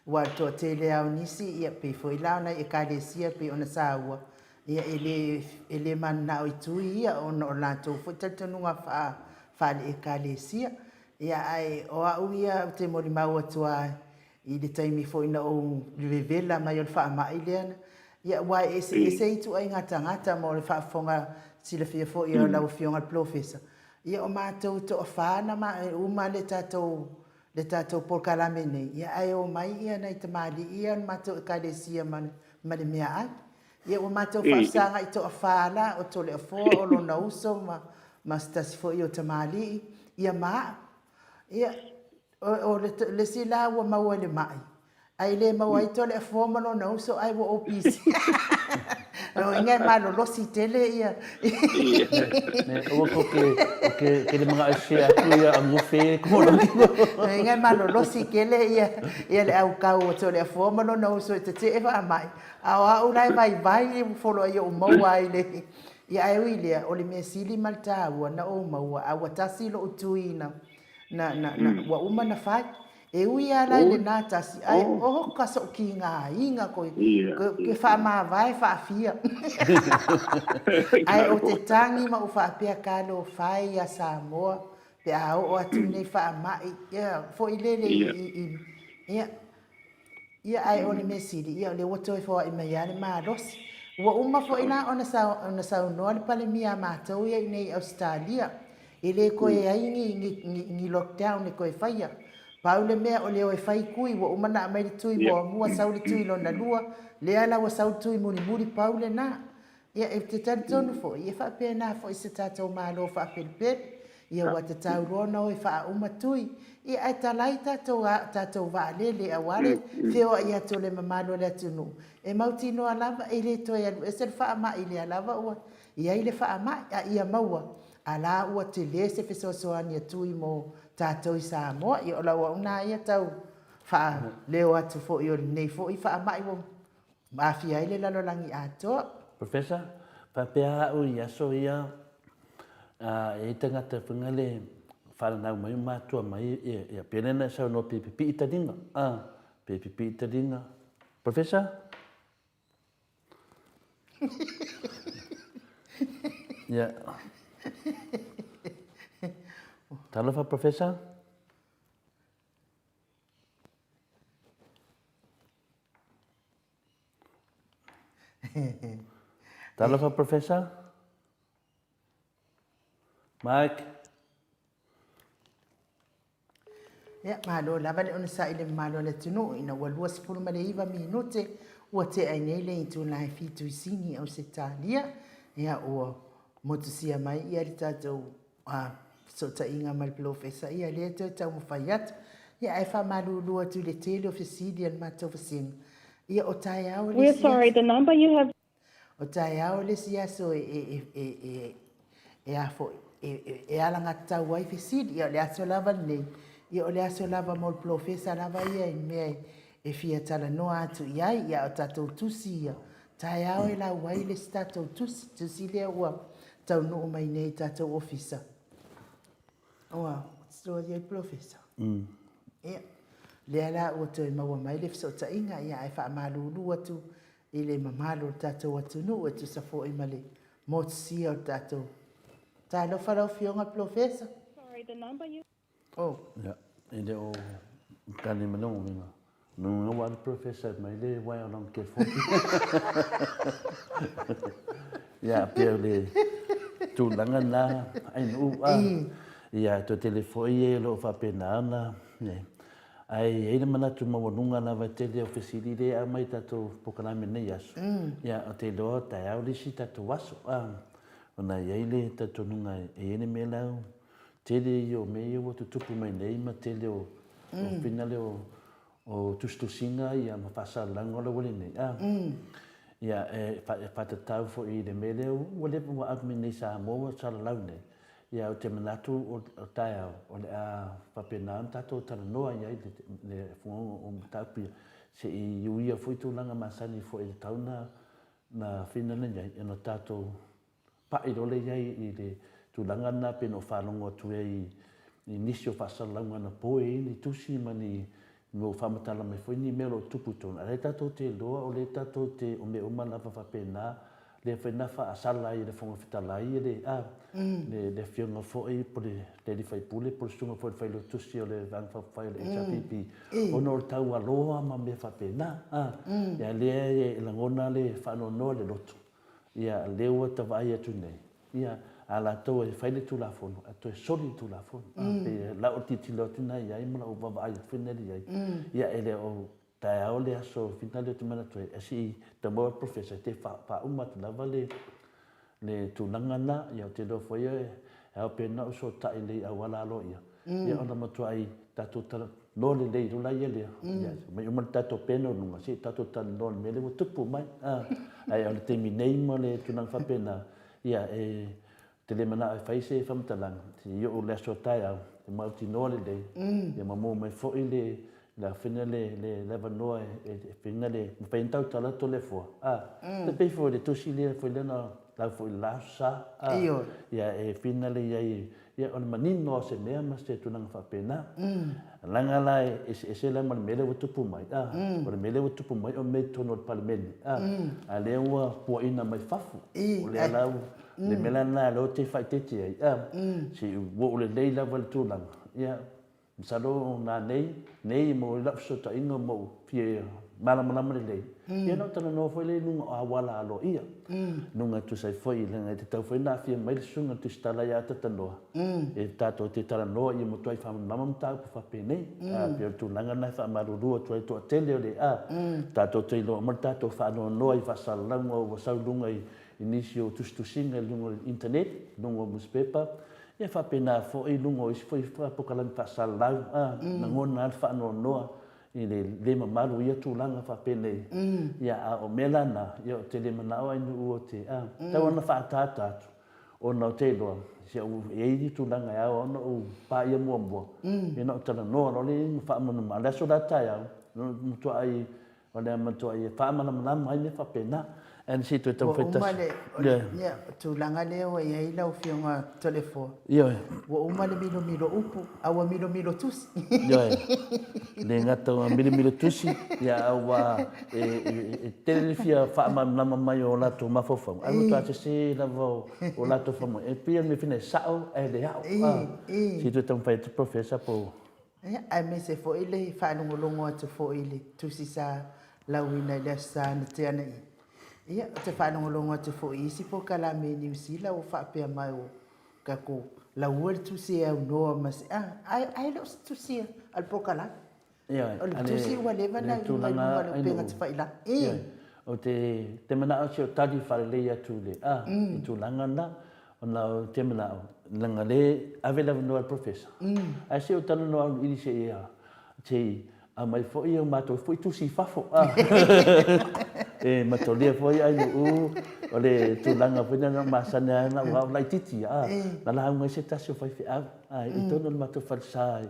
Ua toatele lava o nisi, ia, pei foi la o nai Ekalesia pei ona saua, ia, e le, e le mananao i tui ia ona o latou foi talitonuga faa, faale-Ekalesia. Ia, ae o au ia ou te molimau atu lava i le taimi foi na ou vevela mai o le faamai lea, ia, aua e eseese ituaiga tagata mo le faafofoga silafia foi a lau Afioga i le Polofesa. Ia, o matou e toafa na ma, uma le tatou le tatou polokalame nei, ia ae omai ia nai tamalii ia o le matou Ekalesia ma ma le meaai. Ia ua matou faafesagai toafa la, o Toleafoa, o lona uso ma ma se tasi foi o tamalii, ia ma au. Ia, o le le isi la ua maua i le mai, Ae le maua ai Toleafoa ma lona uso ae ua ou pisi. O lona uiga e malolosi tele ia. Aua ko ke, ke, ke le manao e share atu ia agufe e ko lona kino. O lona uiga e malolosi tele ia, ia le aukau o Toleafoa ma lona uso e tetee faamai. A o au la e vaivai le foloai o ou maua ai le, ia ae ui i lea, o le mea sili ma le taua na ou maua, a ua tasi lou tui na, na, na, na, ua uma na fai. E ui lava la i lena tasi, ae oho ka soʻu kigāiga koe, ke faamavae faafia. Ae ou te tagi ma ou faapea talofa e ia Samoa pe a oo atu nei faamai, ia, foi lele i, ia, ia, ae o le mea sili, ia, o lea ua toe foai mai lava le malosi. Ua uma foi la ona saunoa le Palemia a matou ia i inei i Ausetalia, E le toe ai ni, ni, ni, ni lockdown e toe faia. Pau le mea o le o e fai tui, ua uma ona aumai le tui muamua, sau le tui lona lua, lea la ua sau le tui mulimuli, pau lena. Ia, e te talitonu foi, e faapena foi se tatou Malo faapelepele. Ia ua tatau loa ona o e faauma tui. Ia, ae talai tatou, tatou vaalele aua le feoai atu o le mamalu o le atunuu. E mautinoa lava e le toe alu ese le faamai lea lava ua i ai le faamai, a ia maua. A la ua tele se fesoasoani a Tui mo tatou i Samoa. Ia o lau auauna ia tau faaleo atu foi o lenei foi faamai ua aafia ai le lalolagi atoa. Professor, faapea au i aso ia, e i ai tagata foi na le faalanau mai ma matua mai, ia pei lea na e saunoa pe pipii taliga, pe pipii taliga. Professor? Ia. Talofa, Professor. Talofa, Professor. Mike. Ia, malo lava le onosai i le mamalu o le atunuu ina ua 29 minute ua tea ai nei le itula e 7 i Sini, Ausetalia. Ia, ua motusia mai ia le tatou fesootaiga ma le polofesa, ia lea toe taumafai atu. Ia, ae faamalulu atu i le tele o fesili a le matou vasega. Ia, o taeao le We're sorry, the number you have O taeao le isi aso e, e, e, e, e, a foi, e, e, e alagatau ai fesili. Ia, o le aso lava lenei, ia, o le aso lava mo le polofesa lava ia i mea e, e fia talanoa atu i ai. Ia, o tatou tusi ia, taeao e lau ai le isi tatou tusi, tusi lea ua taunuu mai nei i tatou ofisa. Ua slow ai le polofesa. Ia, lea la ua toe maua mai le fesootaiga, ia, ae faamalulu atu i le mamalu o le tatou atunuu e tusa foi ma le motusia o le tatou Talofa lau Afioga Polofesa. Sorry, the number you. Oh. Ia, e le o tali mai lona uiga. Lona uiga ua alu Polofesa mai le uaea o lana telefoni. Ia, pei o le tulaga lena Ainuu a. Ia, toe tele foi e o lo o faapena ona Ae i ai le manatu maualuga lava e tele o fesili lea e aumai i tatou polokalame i lenei aso. Ia, ou te iloa taeao le isi tatou aso, a, ona e i ai le talitonuga e i ai le mea la e tele ia o mea ia ua tutupu mai nei ma tele o finale o tusitusiga ia ma faasalalauga o le auala nei, a. Ia, e faatatau foi i le mea lea ua leva ua ave mai nei i Samoa ua salalau nei. Ia, ou te manatu o taeao o le a faapena ona tatou talanoa i ai le fuaga o mataupu ia, se i uia foi tulaga masani foi e tatau ona finala i ai, ona tatou pai loa lea i ai i le tulaga lena pei ona ou faalogo atu ai i nisi o faasalalauga anapo e i ai ni tusi ma ni mea ua faamatala mai foi ni mea o lo o tupu i totonu, a o lea tatou te iloa o lea tatou te, o mea uma lava faapena, lea foi na faasala ai e le Fofoga Fetalai le, a, le, le Afioga foi po le, le alii faipule po le susuga foi i le Failautusi o le Vaega Faaupufai o le HRPP, ona o le taualoa ma mea faapena, a. Ia lea e lagona le faanoanoa i le loto, ia lea ua ta vaai atu nei, ia, a latou e fai le Tulafono, ae toe soli le Tulafono. A, pei o lau tilotilo atu lena i ai ma lau vaavaai atu foi lena i ai, ia e le o taeao le aso finale ou te manatu ai, se i tau maua le Professor te faauma atu lava le le tulaga lena, ia ou te iloa foi e ao pea ona ou fesootai lelei i auala aloaia, ia ona matuai tatou talanoa lelei loa laia lea, ia aumai uma le tatou pena i luga, se i tatou talanoa i le mea lea ua tupu mai. Ae o le taimi nei ma le tulaga faapena, ia e Ou te le manao e fai se faamatalaga, se i oo i le aso a taeao, e mautinoa lelei, ia ma maua mai foi le le afina le le le avanoa e e fina le mafai ona tautala Toleafoa, a. E pei foi o le tusi lea foi lea na lau foi i le la Aso Sa, a. Ia e fina le i ai, ia o le manino lava o se mea ma se tulaga faapena. Leaga la e eseese la ma le mea lea ua tupu mai, a. O le mea lea ua tupu mai o mea i totonu o le Palemene, a. A lea ua puaina mai fafo. O lea la ua Le mea la lena lea ou te faaeteete ai, a, se i oo lelei lava le tulaga, ia, masalo o nanei, nei mo lau fesootaiga ma ou fia malamalama lelei, ia ona ou talanoa foi lea i luga o auala aloaia, luga e tusa ai foi, leaga e tatau foi ona aafia mai le susuga i le Tusitala ia Atatanoa, e tatou te talanoa ia matuai faamalamalama mataupu faapenei. A, pei o le tulaga lena e faamalulu atu ai le toatele o le, a, tatou te iloa uma le tatou faanoanoa i faasalalauga ua sau i luga i i nisi o tusitusiga i luga o le internet, i luga o nusipepa, ia faapena foi i luga o isi foi polokalame faasalalau, a, lagona lava le faanoanoa i le le mamalu o ia tulaga faapenei. Ia, a o mea la na, ia ou te le manao ai nuu ou te, a, tau ona faaataata atu, Ona ou te iloa, si au e i ai ni tulaga e ao ona ou paia muamua, ia ona ou talanoa loa lea ma faamanuma. A o le aso la taeao, na matuai, o le a matuai faamalamalama ai mea faapena. And se i toe taumafai tasi. Ua uma le, yeah. tulaga lea ua i ai lau Afioga Toleafoa. Ioe. Ua uma le milomilo upu, a ua milomilo tusi. Ioe. Le gata ua milomilo tusi, ia a ua e tele le fia faamalamalama mai o latou mafaufauga, ae matua sese lava o latou faamoemoe. E pei o le mea fina e sao ae le ao. Se i toe taumafai atu Professor po o... Ia, aemaise foi le faalogologo atu foi i le tusi sa lauina i le Aso Sa na tea nei. Ia, ou te faalogologo atu foi i isi polokalame i Niu Sila ua faapea mai ua tatou laua le tusi e aunoa ma se... ae e le o se tusi a le polokalame. Ioe, O le tusi ua leva le na i tulaga luga o le ai upega nuu. tafailagi. Ioe, ou te te manao si o tali faalelei atu i le a, i tulaga na, ona ou te manao, leaga le ave le avanoa i le Professor. Ae se i ou talanoa auiliili se i se i aumai foi o matou foi tusi i fafo, a. E matolia foi ai nuu o le tulaga foi lea na ou masani ai na ou laitiiti, a, na lauga ai se tasi o faifeau, a, i totonu o le matou falesa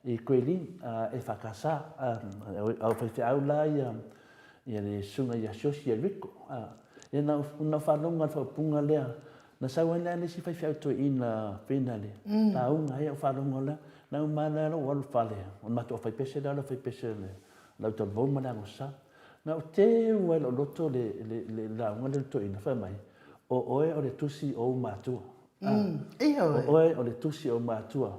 i Kueli EFKS, au faifeau la ia ia le susuga ia Siosi Eriko. Ia na ou faalogo i le faaupuga lea, na sau ai la le isi faifeau toeaina fina le lauga ai, ou faalogo la, na uma lea lou alu i le fale, o le matou aufaipese lea o le aufaipese o le Lautalavou ma le Agosa. Na ou teu ai i lou loto le lauga lea a le toeaina, fai mai, o oe o le tusi o ou matua. O oe o le tusi o ou matua.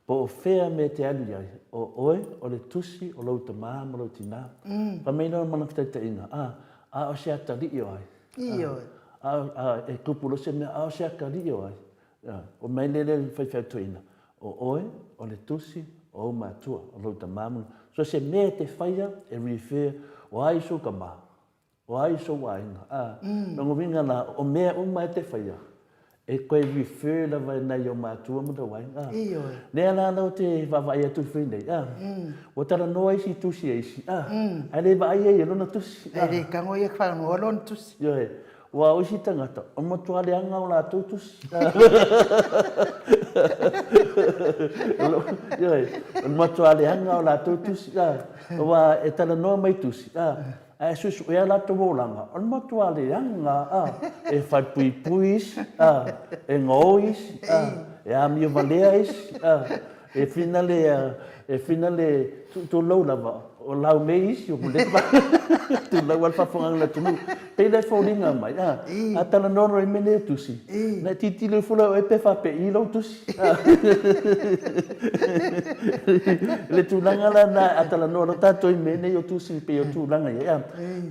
Po o fea mea e te alu i ai, o oe o le tusi o lou tamā ma lou tinā. Fai mai lona mana fitaitaiga, a, a o se atalii o ai? Ioe. A, a, e kupu loa se mea, a o se atalii o ai? A, o mai lea le faifeau toeaina, o oe o le tusi o ou matua, o lou tamā ma lou. So se mea e te faia e refer, o ai sou tamā? O ai sou aiga? A, lona uiga la, o mea uma e te faia, e koe refer lava i nai ou matua ma lou aiga. A, Ioe. lea la lau te vaavaai atu i nei, a, ua talanoa isi tusi e isi, a, ae le vaai ia i lona tusi. A, e le tago ia talanoa lona tusi. Ioe. Ua o isi tagata, o matua leaga o latou tusi. Ioe, o matua leaga o latou tusi. Aua e talanoa mai tusi, ae suesuea latou olaga, o le matua leaga, e falepuipui isi, e gaoi isi, e amio valea isi, e fina le, e fina le, tulou lava, o laumei isi, o leva, tulou lava le faafofogaaga a le atunuu. Pei la e foliga mai, a, a talanoa loa i mea nei o tusi, na e tilotilo ifo loa e oe pe faapei lou tusi. Le tulaga la na a talanoa loa tatou i mea nei o tusi pei o tulaga ia,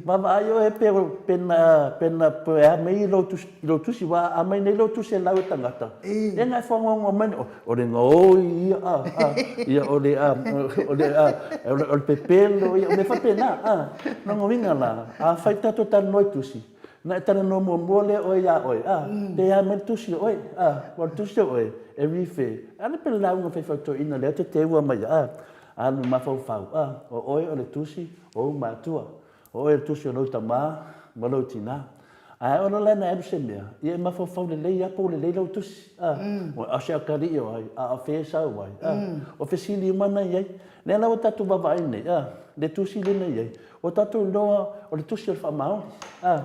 vaavaai oe pe pe na pe na pe a mai lou tusi lou tusi aua a aumai nei lou tusi e lau e tagata, ia na e fagoagoa mai o le gaoi ia a a ia o le a o le a o le pepelo ia o mea faapena a. Lona uiga la, afai tatou talanoa i tusi, na e talanoa muamua lea oe ia oe, a, pe a mai le tusi o oe, a, ua le tusi o oe, e refer, a le pe le lauga faifautoina lea te teua mai a, alu mafaufau, a, o oe o le tusi o ou matua, o oe o le tusi o lou tamā ma lou tinā. Ae ona la na alu se mea, ia e mafaufau lelei a po o lelei lau tusi, a, a o se atalii o ai, a o fea e sau ai, a, o fesili uma na i ai. Lea la ua tatou vaavaai nei, a, le tusi lea na i ai, ua tatou iloa o le tusi o le faamaoni, a,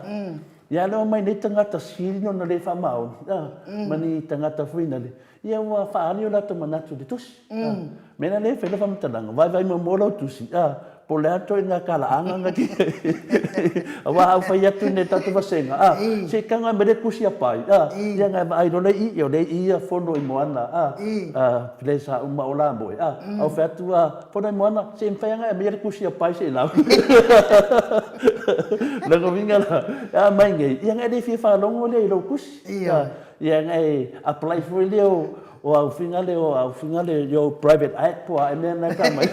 ia lea ua omai nei tagata sili ona le faamaoni, a, ma ni tagata foi nale, ia ua faaali o latou manatu i le tusi. A, mea la lea e fai lau faamatalaga, vaivai muamua lau tusi, a, po o le a ituaiga talaaga na te aua a ou fai atu i nei tatou vasega, a, se i taga mai le tusi a Pai, a, ia na e vaai loa le i, ia o lea e i ia Fono i Moana, a, a, le sa uma o Lamoe, a, a ou fai atu, a, Fono i Moana, se i mafai lava ona e aumaia le tusi a Pai se i lau. Lona uiga la, a aumai nei, ia na e le fia faalogo lea i lou tusi, a, ia na e apply foi lea o, O au finale o au finale yo private act po a e mea na ka mai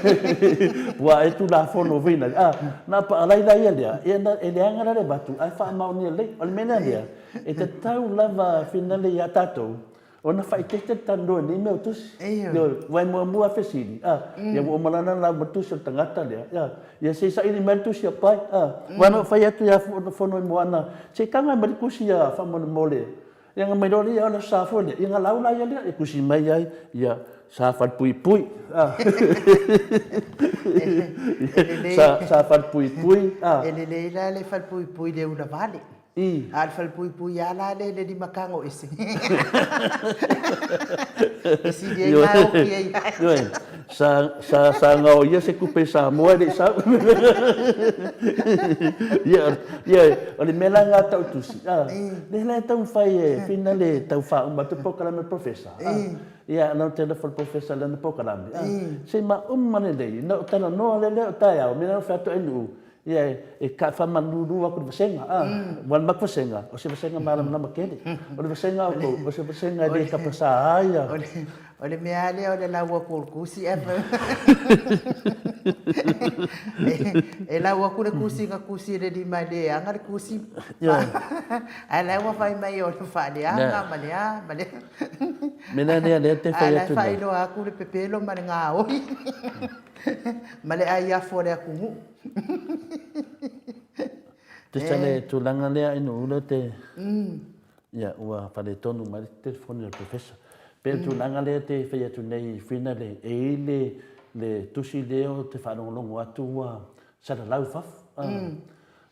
po a e tulafono vina a na pa alai la ia lea ia na e leaga la le vatu ae faamaonia lelei o le mea lea lea e tatau lava finale ia tatou ona faaeteete le talanoa i nei mea o tusi ioe ua e muamua fesili a ia ua uma lana lau ma tusi o le tagata lea ia ia se i saili mai le tusi a Pai a ua na ou fai atu ia Fonoimoana se i taga mai le tusi a faamolemole. Ia ona mai loa lea, o le Aso Sa foi lea, ia ona lau laia lea, e tusi mai ai, ia, sa falepuipui, a. Sa, sa falepuipui, a. E lelei la le falepuipui i le ulavale. I. A o le falepuipui lava la lea i le limatago ese. E sili ai la oki ai. Ioe, sa, sa, sa gaoia se tupe Samoa e le i sau. Ia, ia, o le mea la lena tau tusi, a, lea la e taumafai e fina le tau faauma atu le polokalame a le Professor, a, ia, na ou telephone i le Professor i lana polokalame, a, se i mauma lelei, ona ou talanoa loa lea o taeao, mea la na ou fai atu ai Nu'u, Ia, e faamalulu atu i le vasega, a, aua o le matou vasega, o se vasega malamalama tele. O le vasega a outou, o se vasega e le tapasa ai ia. O le mea lava lea o le lau atu o le tusi ae e lau atu le tusi na tusi e le lima e le ana le tusi. Ae la ua fai mai o le faaleaga ma le a ma le a. Mea la lea lea te fai atu nei. Ae la e faailoa atu le pepelo ma le gaoi. Ma le ai afu a le atunuu. Tusa le tulaga lea ina ula te ia ua faaletonu mai le telefoni a le professor. Pe o le tulaga lea te fai atu nei Whina le e i le le tusi lea o te faalogologo atu ua salalau i fafo.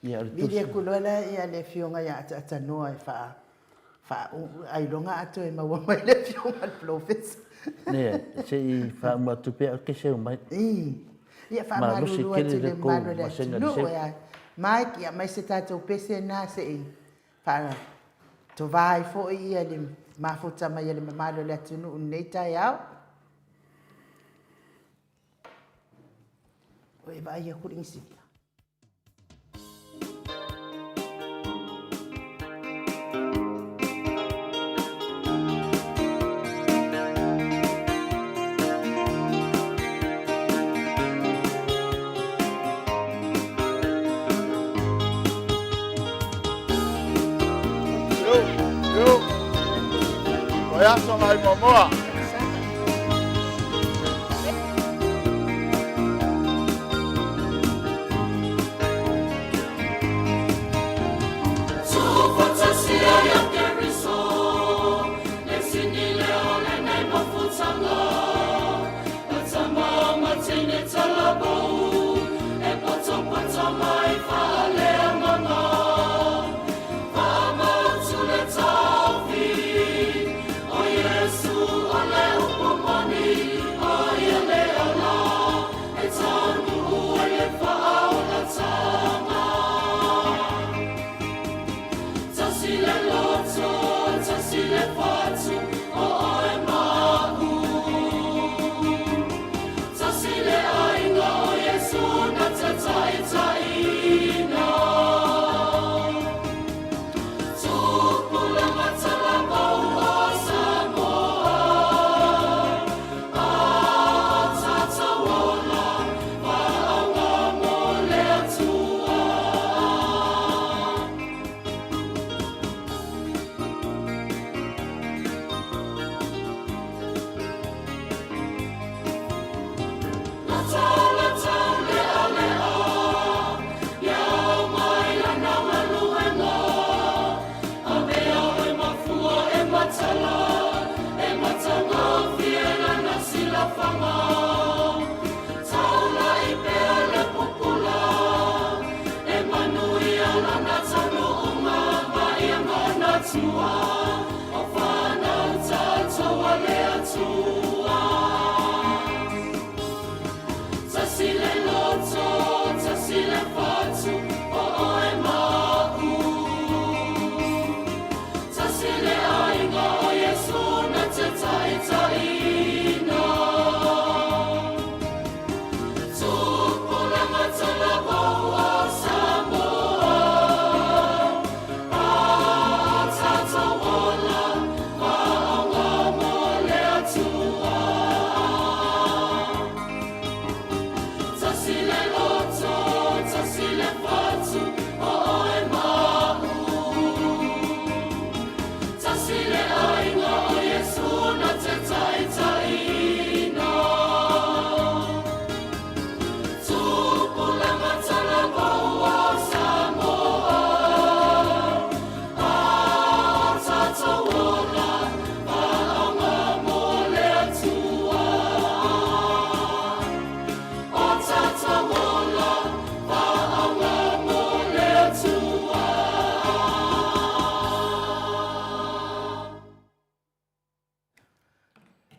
Ia o le tusi. Vili atu loa la ia le afioga ia Ataatanoa e faa Faa-ailoga atoa e maua mai le afioga a le polofesa. Leai, se i faauma atu pea oe ke seu mai. Ii. Ia Malosi faamalulu atu tele i le le kou mamalu o le vasega i le atunuu seu. e a Mike, ia aemaise tatou pese na se i faatovā ai foi ia le mafuta mai a le mamalu o le atunuu i lenei taeao. Ua e vaai atu i le Niu Sila? Yo, yo. Vaiaso ngai muamua.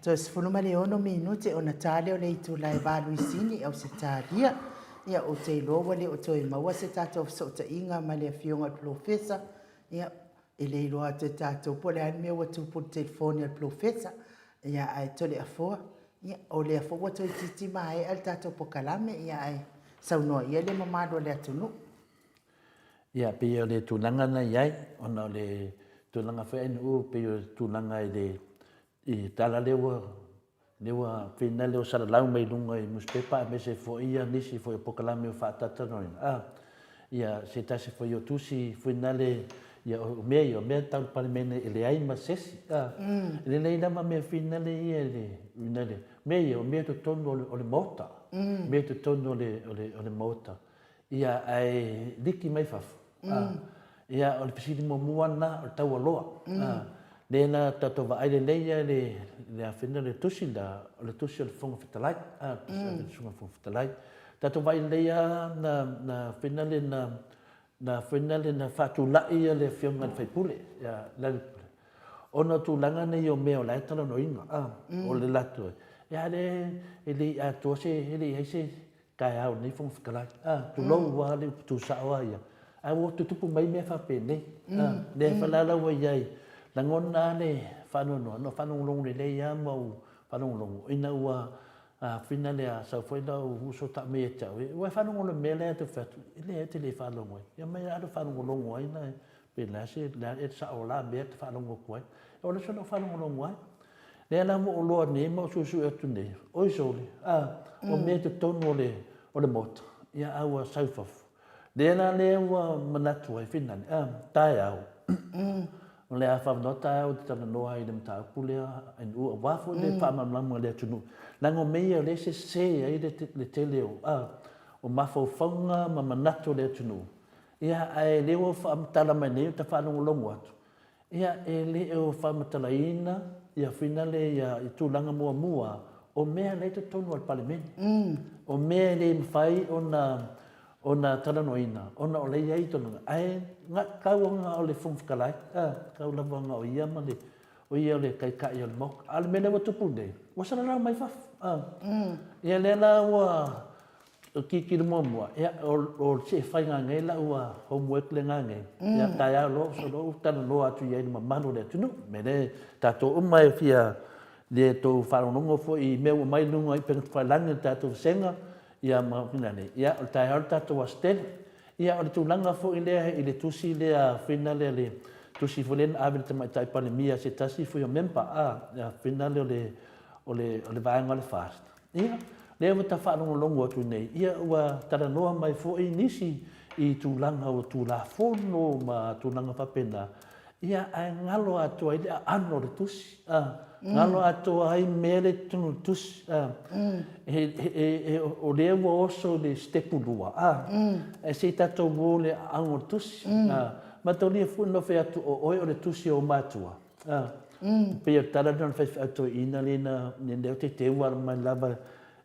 Toe 16 minute ona ta lea o le itula e 8 i Ausetalia. Ia, ou te iloa ua le o toe maua se tatou fesootaiga ma le Afioga i le Polofesa. Ia, e le iloa atu e tatou po o le a le mea ua tupu i le telefoni a le Polofesa. Ia, ae Toleafoa, ia, o lea foi ua toeitiiti maea le tatou pokalame, ia ae saunoa ia le mamalu o le atunuu. Ia, pei o le tulaga na i ai, ona o le tulaga foi ae pei o le tulaga i le i tala lea ua lea ua pei lea ua salalau mai luga i nusipepa aemaise foi ia nisi foi o polokalame o faatatalanoaina a ia se tasi foi o tusi foi nale ia o mea ia o mea tau le Palemene e leai ma se isi a e lelei lava mea finale ia i le nale mea ia o mea i totonu o le Maota mea i totonu o le o le Maota Ia, ae liki mai fafo. Ia, o le fesili muamua lena, o le taualoa. Lea na tatou vaai lelei lava i le, le afena, le tusi la, o le tusi a le Fofoga Fetalai, le tusi a le Susuga i le Fofoga Fetalai. Tatou vaai lelei lava na, na afena le, na, na afena le, na faatulai le Afioga i le sui usufono, ia Lealailepule, ona o tulaga nei o mea o la e talanoaina, o le latou, ia a lea e le i atoa se, e le i i ai se taeao i lenei Fofoga Fetalai. A, tulou lava le upu tuusao lava ia, ae ua tutupu mai mea faapenei. A, lea foi la ua i ai, lagona lava le faanoanoa, na ou faalogologo lelei lava ma ou faalogologo ina ua fina le a sau foi lau uso tau mai ia te au, ua e faalogologo i le mea lea ou te fai atu, e leai ou te le faalogo ai. Ia mai a faalogologo ai la, pe o le a se, le a le sao o la mea e te faalogo atu ai. O le aso lea ou faalogologo ai. Lea la ua ou iloa nei ma ou suesue atu nei, oi sole, a, o mea i totonu o le, o le Maota, ia a ua sau i fafo. Lea la lea ua manatu ai, Finane, a, taeao, o le a faavanoa taeao ou te talanoa ai i le mataupu lea i Nu'u, aua foi le faamalamalamaga i le atunuu, leaga o mea ia o lea e sese ai le, le tele o, a, o mafaufauga ma manatu o le atunuu, ia ae lea ua faamatala mai nei, ou te faalogologo atu, Ia, e le o faamatalaina ia finale ia i tulaga muamua o mea la e i totonu o le Palemene. O mea e le mafai ona ona talanoaina ona o la e i ai tulaga. Ae tau lava o le Fofoga Fetalai, tau lava o ia ma le, o ia o le Taitai o le Maota. A o le mea lea ua tupu nei, ua salalau mai fafo. Ia lea la ua O le tilotilo muamua, ia, o se faiga nei lau homework lena nei, ia taeao loa uso loa ou talanoa atu i ai i le mamalu o le atunuu. O le mea lea, tatou uma e fia le tou faalogologo foi i mea ua aumai i luga o upega tafailagi a le tatou vasega, ia ma mea nei, ia o le taeao le tatou Aso Tele. Ia o le tulaga foi lea i le tusi lea fina lea le tusi foi lea na ave i le Tamaitai Palemia se tasi foi o member a, fina lea o le o le o le vaega o le FAST. Ia, lea ua ta faalogologo atu nei, ia ua talanoa mai foi nisi i tulaga o Tulafono ma tulaga faapena, ia ae galo atoa ai le aano o le tusi, a, galo atoa ai mea le totonu o le tusi, a, e, o lea ua oso i le sitepu lua, a, ae se i tatou o i le aano o le tusi, a, mataulia foi na fai atu o oe o le tusi a ou matua, A, pei o le tala lena o le faifeau toeaina lea na, lea ou te teu mai lava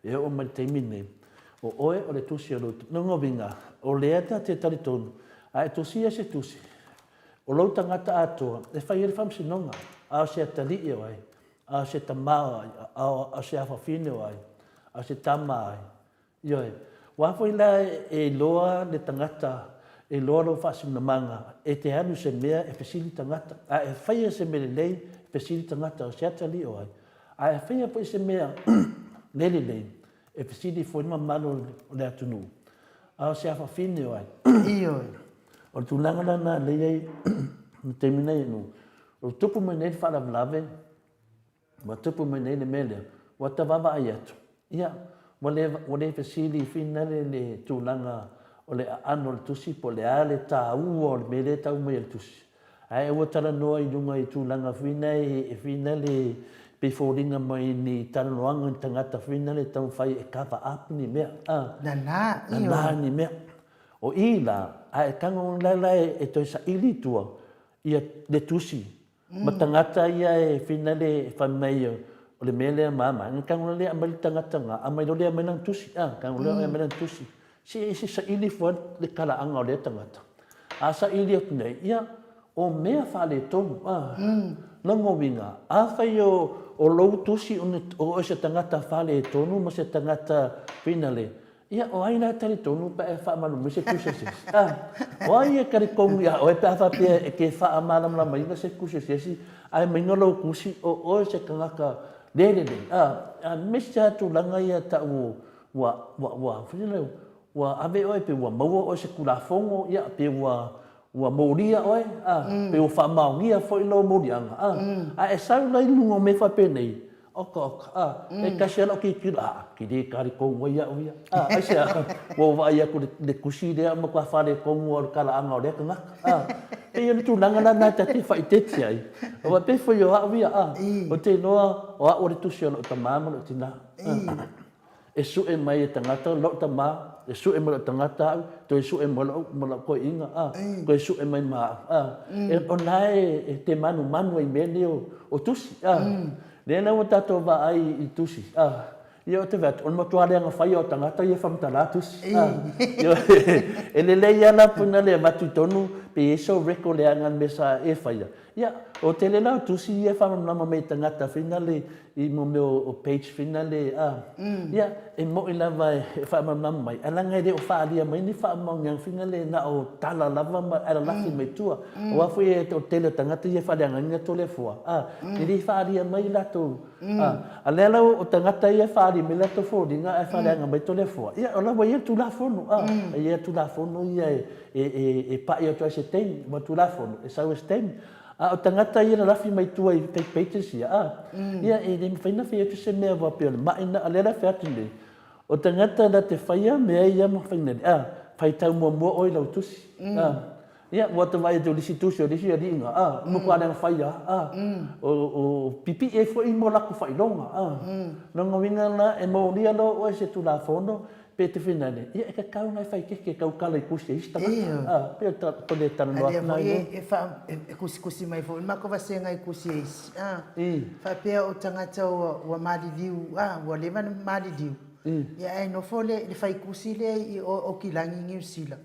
e oo mai le taimi lenei, o oe o le tusi a lou, lona uiga, o lea ta te talitonu, a e tusia se tusi, o lou tagata atoa e fai ai le faamasinoga, a o se atalii o ai, a o se tama o ai, a o se afafine o ai, a o se tama a ai, Ioe. Aua foi la e iloa le tagata, e iloa lou faasinamaga, e te alu i se mea e fesili tagata. A e faia se mea lelei, e fesili tagata, o se atalii o ai? A e faia foi se mea le lelei, e fesili foi le mamalu o le atunuu, a o se afafine o ai? Ioe. O le tulaga la lena lea e i ai i le taimi nei, ua tupu mai nei le faalavelave, Ua tupu mai nei le mea lea, ua ta vaavaai atu, ia, ua le, ua le fesili finale le tulaga o le aano o le tusi po o le a le taua o le mea lea e tau mai e le tusi. Ae ua talanoa i luga i tulaga foi nei e finale pei foliga mai ni talanoaga ni tagata foi nale e taumafai e cover up ni mea, a. Nana, ioe. Nana ni mea. O i la, a e tago la la e toe saili i tua ia le tusi Ma tagata ia e finale e fai mai o le mea lea ma ma, na tago lea aumai le tagata na, aumai loa lea aumai lana tusi, a, tago lea aumai lana tusi. Se e se saili fua le talaaga o lea tagata. A saili atu nei, ia, O mea faaletonu, a. Lona uiga, afai o, o lou tusi o oe se tagata faaletonu ma se tagata finale, ia, o ai la e talitonu pe a e faamalu mai se tusi a se isi? A. O ai e talitonu iā oe pe a faapea e te faamalamalamaina se tusi a se isi, ae maiga lou tusi o oe se tagata le lelei? A. Aemaise lava tulaga ia e tau o, ua, ua, ua, foi lele, ua ave oe pe ua maua oe i se Tulafono, ia, pe ua, Ua molia oe, a, pe ua faamaonia foi lou moliaga, a, a e sau la i luga o mea faapenei, oka oka, a, e tasi lava lau tilotilo, a, e te le talitonu ai au ia, a, aisea, ua ou vaai atu i le tusi lea ua matua faaletonu lava o le talaaga o lea tagata, a. E pei o le tulaga la lena ta te faaeteete ai, aua e pei foi o au ia, a, ou te iloa o au o le tusi a lou tama ma lou tina, a. E sue mai e tagata lou tama, e sue mai lou tagata au, toe sue mai lou, ma lou toeaina, a, toe sue mai ma au, a. E, o na e, e te manumanu ai i mea nei o, o tusi, a. Lea la ua tatou vaai i tusi, a, ia ou te vaai atu, o le matua leaga faia o tagata ia e faamatala tusi, a. E lelei lava la puna le avatu i tonu pe i ai sou record leaga i le mea sa e faia, Ia, o tele la o tusi ia e faamalamalama mai e tagata finale i mo mea o page finale a. Ia, e mo'i lava e faamalamalama mai, ae leaga e le o faaalia mai ni faamaoniaga finale na o tala lava ma alalafi mai tua. Aua foi e o le tele o tagata ia e faaleagaina Toleafoa, a, e le faaalia mai latou, a. A lea la o tagata ia e faaali mai latou foliga ae faaleaga mai Toleafoa, ia o la ua i ai le Tulafono, a, e i ai Tulafono ia e e pai atu ai se taimi, ua Tulafono, e sau ai se taimi. A o tagata ia na lafi mai tua i fake pages ia, a, ia e le mafai ona fai atu se mea faapea o le mai na, a lea la e fai atu nei, o tagata na te faia mea ia ma fai a, faitau muamua oe i lau tusi, a, ia, ua ta vaai atu i le isi tusi o le isi alii ina, a, matua leaga fai lava, a, o pipii ai foi mo latou faailoga, a. Lona uiga la, e molia loa oe i se Tulafono, Pe te whina nei, ia e tatau ona e whai keke kau kala i kusi e isi tangata. A, pe o ta, ko le talanoa atu nai lea. E wha, e kusikusi mai foi ma ko vasenga i kusi e isi. A, whaapea o tangata ua, ua maliliu, a, ua leva na maliliu. Ia ae nofo le, le whai kusi lea i o, o Kilangi Niu Sila.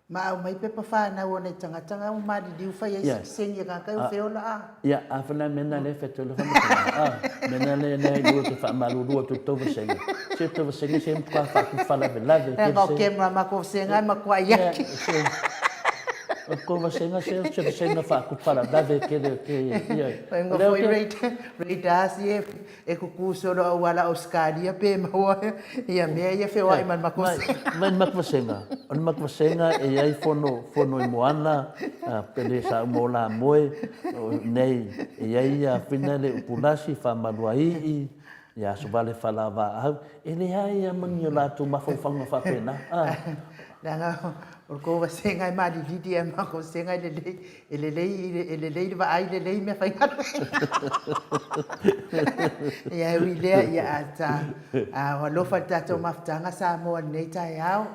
Ma aumai pepa whanau o nei tangata nga ua maliliu whai ai sitiseni e kaka o feola a. Ia, a whana mena le whetu le whamatanga. A, mena le nea i lua te whaamalulu atu tau vasenga. Se tau vasenga se mtuka whaaku whalavelave. E ngau camera ma ko vasenga ma kua iaki. Se, o ko vasenga se se vasenga whaaku whalavave ke le ke ia. Whai ngau foi rate, rate asi e E kuku solo auala Auskalia pe maua ia mea ia feoai ma le makuasenga. Mai le makuasenga. O le makuasenga e iai fono, fono i moana, pele sa uma o la moe, nei, e iai ia whina le upulasi, whamaluaii, ia aso vale whalavaau, e leai a mani o latou mafaufauga faapena. Leaga o le kou vasenga e malilili ae makuasenga e lelei E lelei, e lelei le vaai lelei mea faigaluega. Ia e ui lea, ia a ta, a o alofa le tatou mafutaga Samoa i lenei taeao.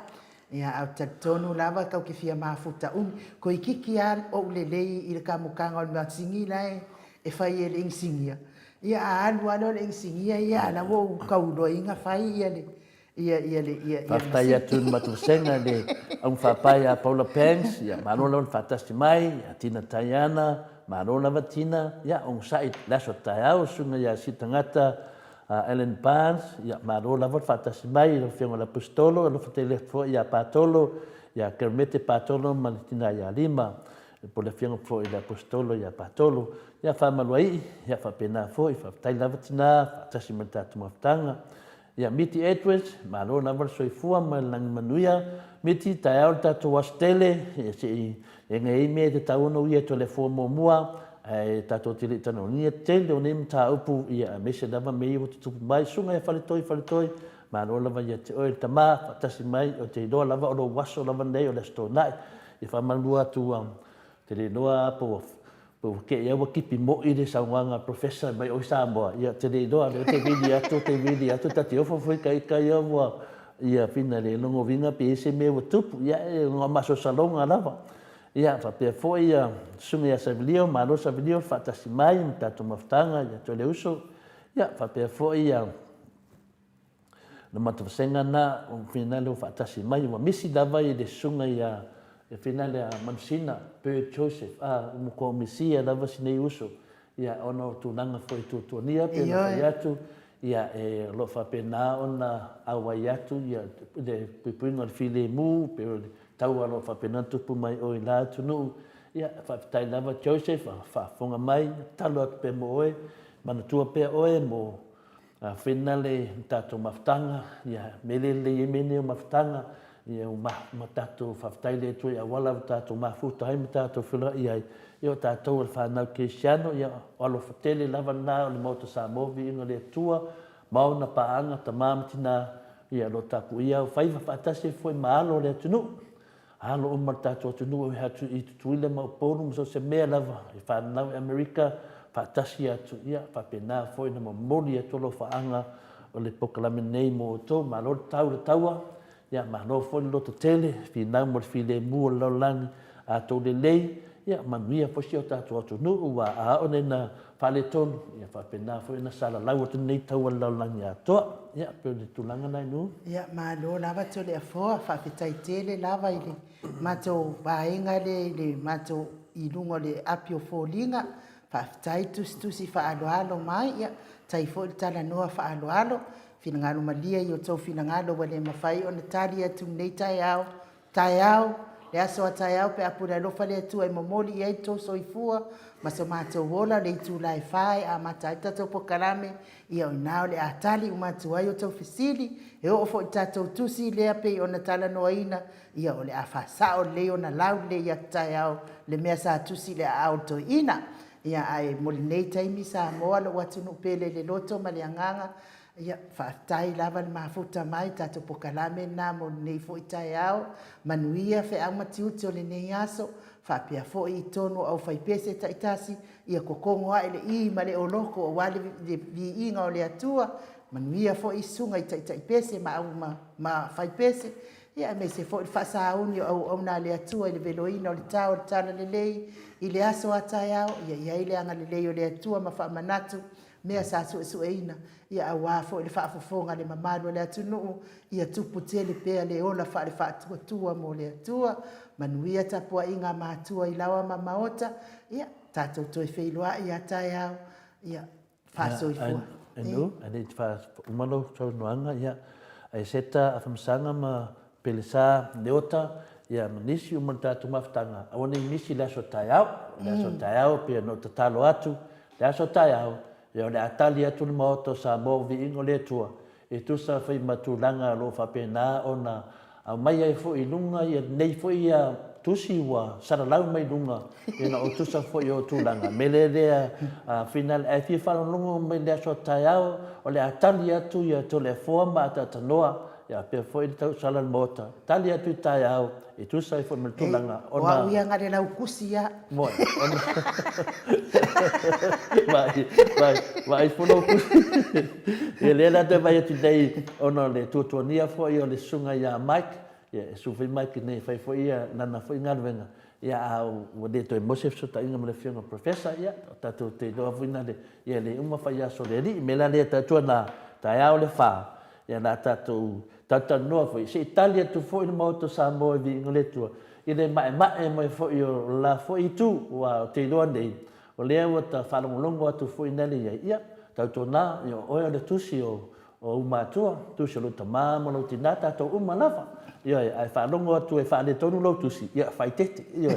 Ia a o talitonu lava kau ke fia mafuta umi. Koikiki a ou lelei i le kamukaga o le masini la e, e fai e le inisinia. Ia a alu a lea o le inisinia ia a la ua ou kau iloaina fai ia le, Ia, ia, le, ia, ia Faafetai atu i le matou vasega i le augafaapae ia Paula Banks, ia malo lava le faatasi mai, ia Tina Taiana, malo lava Tina, ia onosai i le aso taeao, susuga ia Sitagata Alan Barnes, ia malo lava le faatasi mai i lau Afioga i le Aposetolo, alofa tele atu foi ia Patolo, ia Kermete Patolo ma le tina ia Lima, po o le Afioga foi i le Aposetolo ia Patolo, ia Faamaluaii, ia faapena foi, faafetai lava tina, faatasi ma le tatou mafutaga. Ia Miti Edwards, malo lava le soifua ma le lagi manuia. Miti, taeao le tatou aso tele, ia se i e nei mea e tatau ona uia atu e le Afoa muamua, ae tatou te le i talanoagia tele o nei mataupu, ia aemaise lava mea ia ua tutupu mai. Susuga ia Faletoi, Faletoi, malo lava ia te oe le tama, faatasi mai, ou te iloa lava o lou aso lava lenei o le Aso Toonai. Ia faamalulu atu, ou te le iloa po ua Ua kei au ua kipi moi le saunoaga a Professor mai oi Samoa, ia te le iloa lea te vili atu, te vili atu, ta te ofo foi kai kai au ua ia whina le longo winga pe ese mea ua tupu, ia e ngā masosaloga lava. Ia faapea foi ia susuga ia Savilio, malo Savilio le faatasi mai ma tatou mafutaga ia te le uso, ia faapea foi ia Le matou vasega na, o whina le ua faatasi mai, ua misi lava i le susuga ia Le finale a Manusina, Bird Joseph, a ua matua misia lava si nei uso, ia, ona o tulaga foi e tuatuania, pei ona fai atu, ia, e, o lo o faapena ona auai atu, ia, le puipuiga o le filemu, pei o le taua o lo o faapena ona tupu mai o i la atunuu. Ia, faafetai lava Joseph, a faafofoga mai, tatalo atu pea mo oe, manatua pea oe mo A finale le tatou mafutaga, ia mele lelei ai mea nei o mafutaga, ia ua ma tatou faafetai le Atua i auala ua tatou mafuta ai ma tatou feiloai ai, ia o tatou o le fanau kerisiano, ia o alofa tele lava lena o le Maota Samoa, viiga i le Atua ma ona paaga, tama ma tina, ia o lo o tapuia au faiva faatasi ai foi ma alo o le atunuu. Alo uma le tatou atunuu e atu i Tutuila ma Upolu ma so o se mea lava e fananau i Amerika faatasi atu, ia faapena foi ona momoli atu alofaaga o le polokalame nei mo outou. Malo le tau i le taua, ia malo foi le lototele, finau mo le filemu o le lalolagi a outou lelei, ia manuia foi si o tatou atunuu aua a oo nei ina faaletonu, ia faapena foi ona salalau atu lenei taua i le lalolagi atoa. Ia, pei o le tulaga lena i Nu'u. Ia, malo lava Toleafoa, faafetai tele lava i le matou vaega lea i le matou i luga o le api o foliga, faafetai tusitusi faaaloalo mai, ia, tai foi le talanoa faaaloalo, finagalo malie i outou finagalo ua le mafai ona tali atu i lenei taeao, Taeao, le aso a taeao pe a pule alofa le Atua e momoli i ai le tou soifua ma so matou ola, le itula e fa e amata ai le tatou polokalame, ia o ina o le a tali uma atu ai outou fesili, e oo foi i le tatou tusi lea pei ona talanoaina, ia o le a faasao lelei ona laulelei atu taeao le mea sa tusi i le aao o le toeaina. Ia ae mo lenei taimi Samoa lou atunuu pele i le loto ma le agaga, Ia, faafetai lava le mafuta mai, tatou pokalame lena mo lenei foi taeao. Manuia feau ma tiute o lenei aso, faapea foi i totonu o aufaipese taitasi, ia kokogo ae le i ma le oloko aua le viiga o le Atua. Manuia foi susuga i taitaipese ma au ma faipese, ia aemaise foi le faasauni o auauna a le Atua i le veloina o le tao o le Talalelei i le aso a taeao. Ia i ai le agalelei o le Atua ma faamanatu mea sa suesueina, ia aua foi le faafofoga a le mamalu o le atunuu, ia tupu tele pea le ola faale-faatuatua mo le Atua. Manuia tapuaiga a matua i laoa ma maota, ia tatou toe feiloai a taeao, ia faasoifua. Enu, e le uma lou saunoaga, ia, e seta Afamasaga ma Pelesa, Leota, ia ma nisi uma o le tatou mafutaga, aua ne i misi le aso taeao. O le aso taeao pei ona ou tatalo atu, le aso taeao, ia o le a tali atu le Maota o Samoa o Viiga o le Atua, e tusa foi ma tulaga o lo o faapena ona aumai ai foi i luga ia lenei foi ia tusi ua salalau mai luga ina o tusa foi o tulaga. Mele lea a finale ae fia faalogologo mai le aso taeao o le a tali atu ia Toleafoa ma Ataatanoa ia pea foi le tausala le Maota tali atu i taeao e tusa ai foi ma le tulaga ona. O au ia na le laukusi ia. Moe. Ona. Vai, vai, vai fo lou kusi. Ia lea la te vai atu nei ona o le tuatuania foi o le susuga ia Mike, ia e su foi Mike nei e fai foi ia lana foi galuega, ia a ua le toe maua se fesootaiga ma le afioga Professor, ia tatou te iloa foi na le, ia le uma fai aso o le alii. Mea la lea tautua na taeao le fa, ia la tatou talatalanoa foi, se i tali atu foi le Maota o Samoa i viiga o le Atua, i le maemae mai foi o le la foi itu, aua ou te iloa nei, o lea ua ta faalogologo atu foi na le i ai, ia, tautuana, ia o oe o le tusi o ou matua, tusi o lou tama ma lou tina, tatou uma lava, ioe, ae faalogo atu e faaletonu lou tusi, ia, faaeteete, ioe.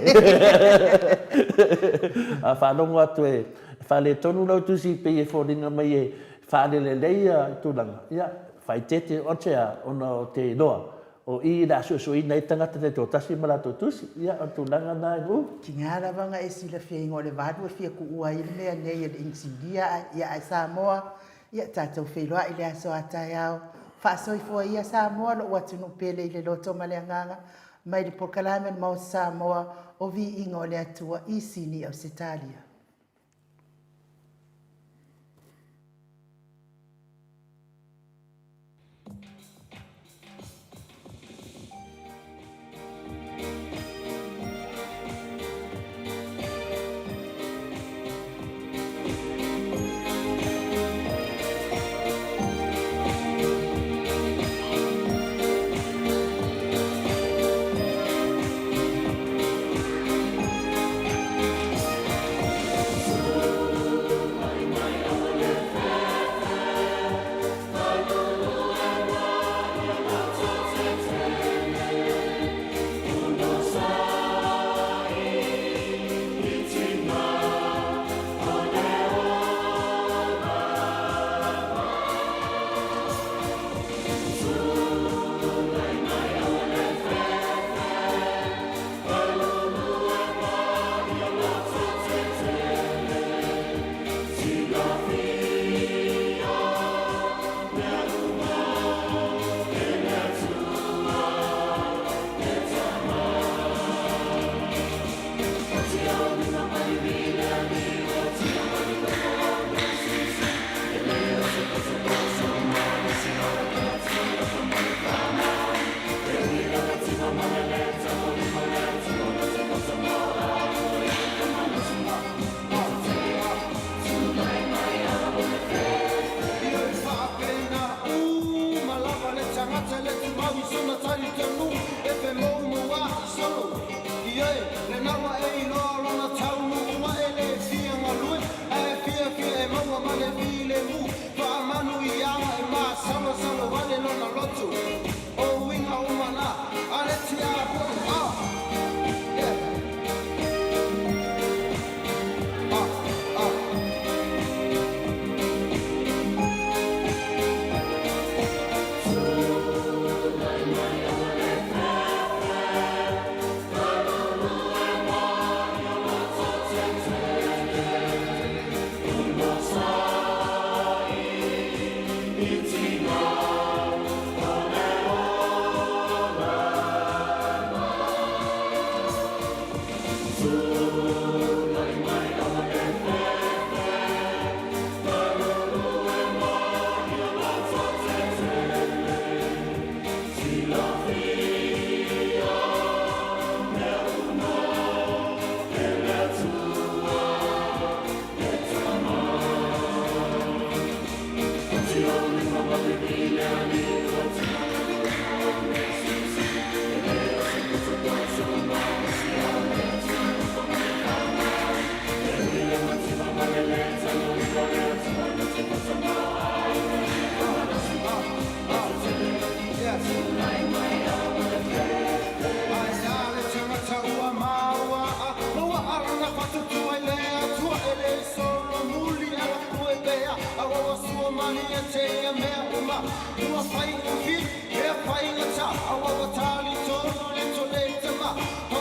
A faalogo atu e faaletonu lau tusi pei e foliga mai e faalelelei ia tulaga, ia, faaeteete ote a, ona o te iloa, o i le a suesueina ai tagata taitoatasi ma latou tusi, ia, o le tulaga lena e Nu'u. Tiga lava ona e silafia igoa o le valu e fia kuua ai le mea nei e le inisinia ae, ia ae Samoa, ia tatou feiloai i le aso a taeao. Faasoifua ia Samoa lou atunuu pele i le loto ma le agaga, mai le polokalame a le Maota Samoa o Viiga o le Atua i Sini Ausetalia. Ua faigofie mea faigata Aua ua talitonu le tole tama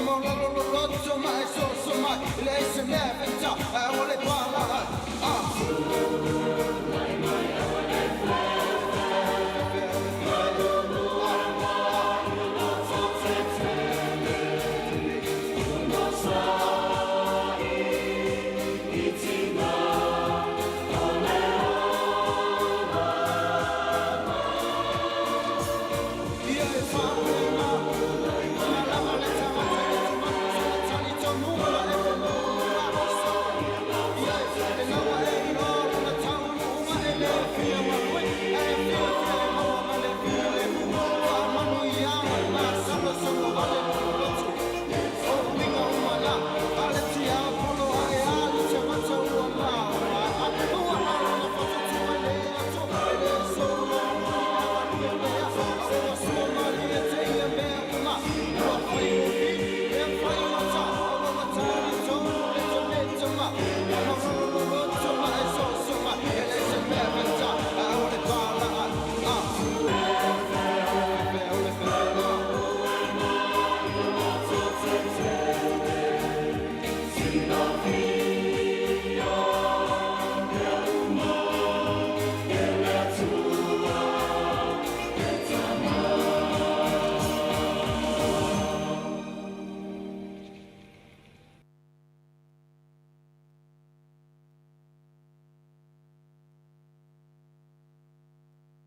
Maulalo loloto ma e soso mai E leai se mea e faigata Ae ua le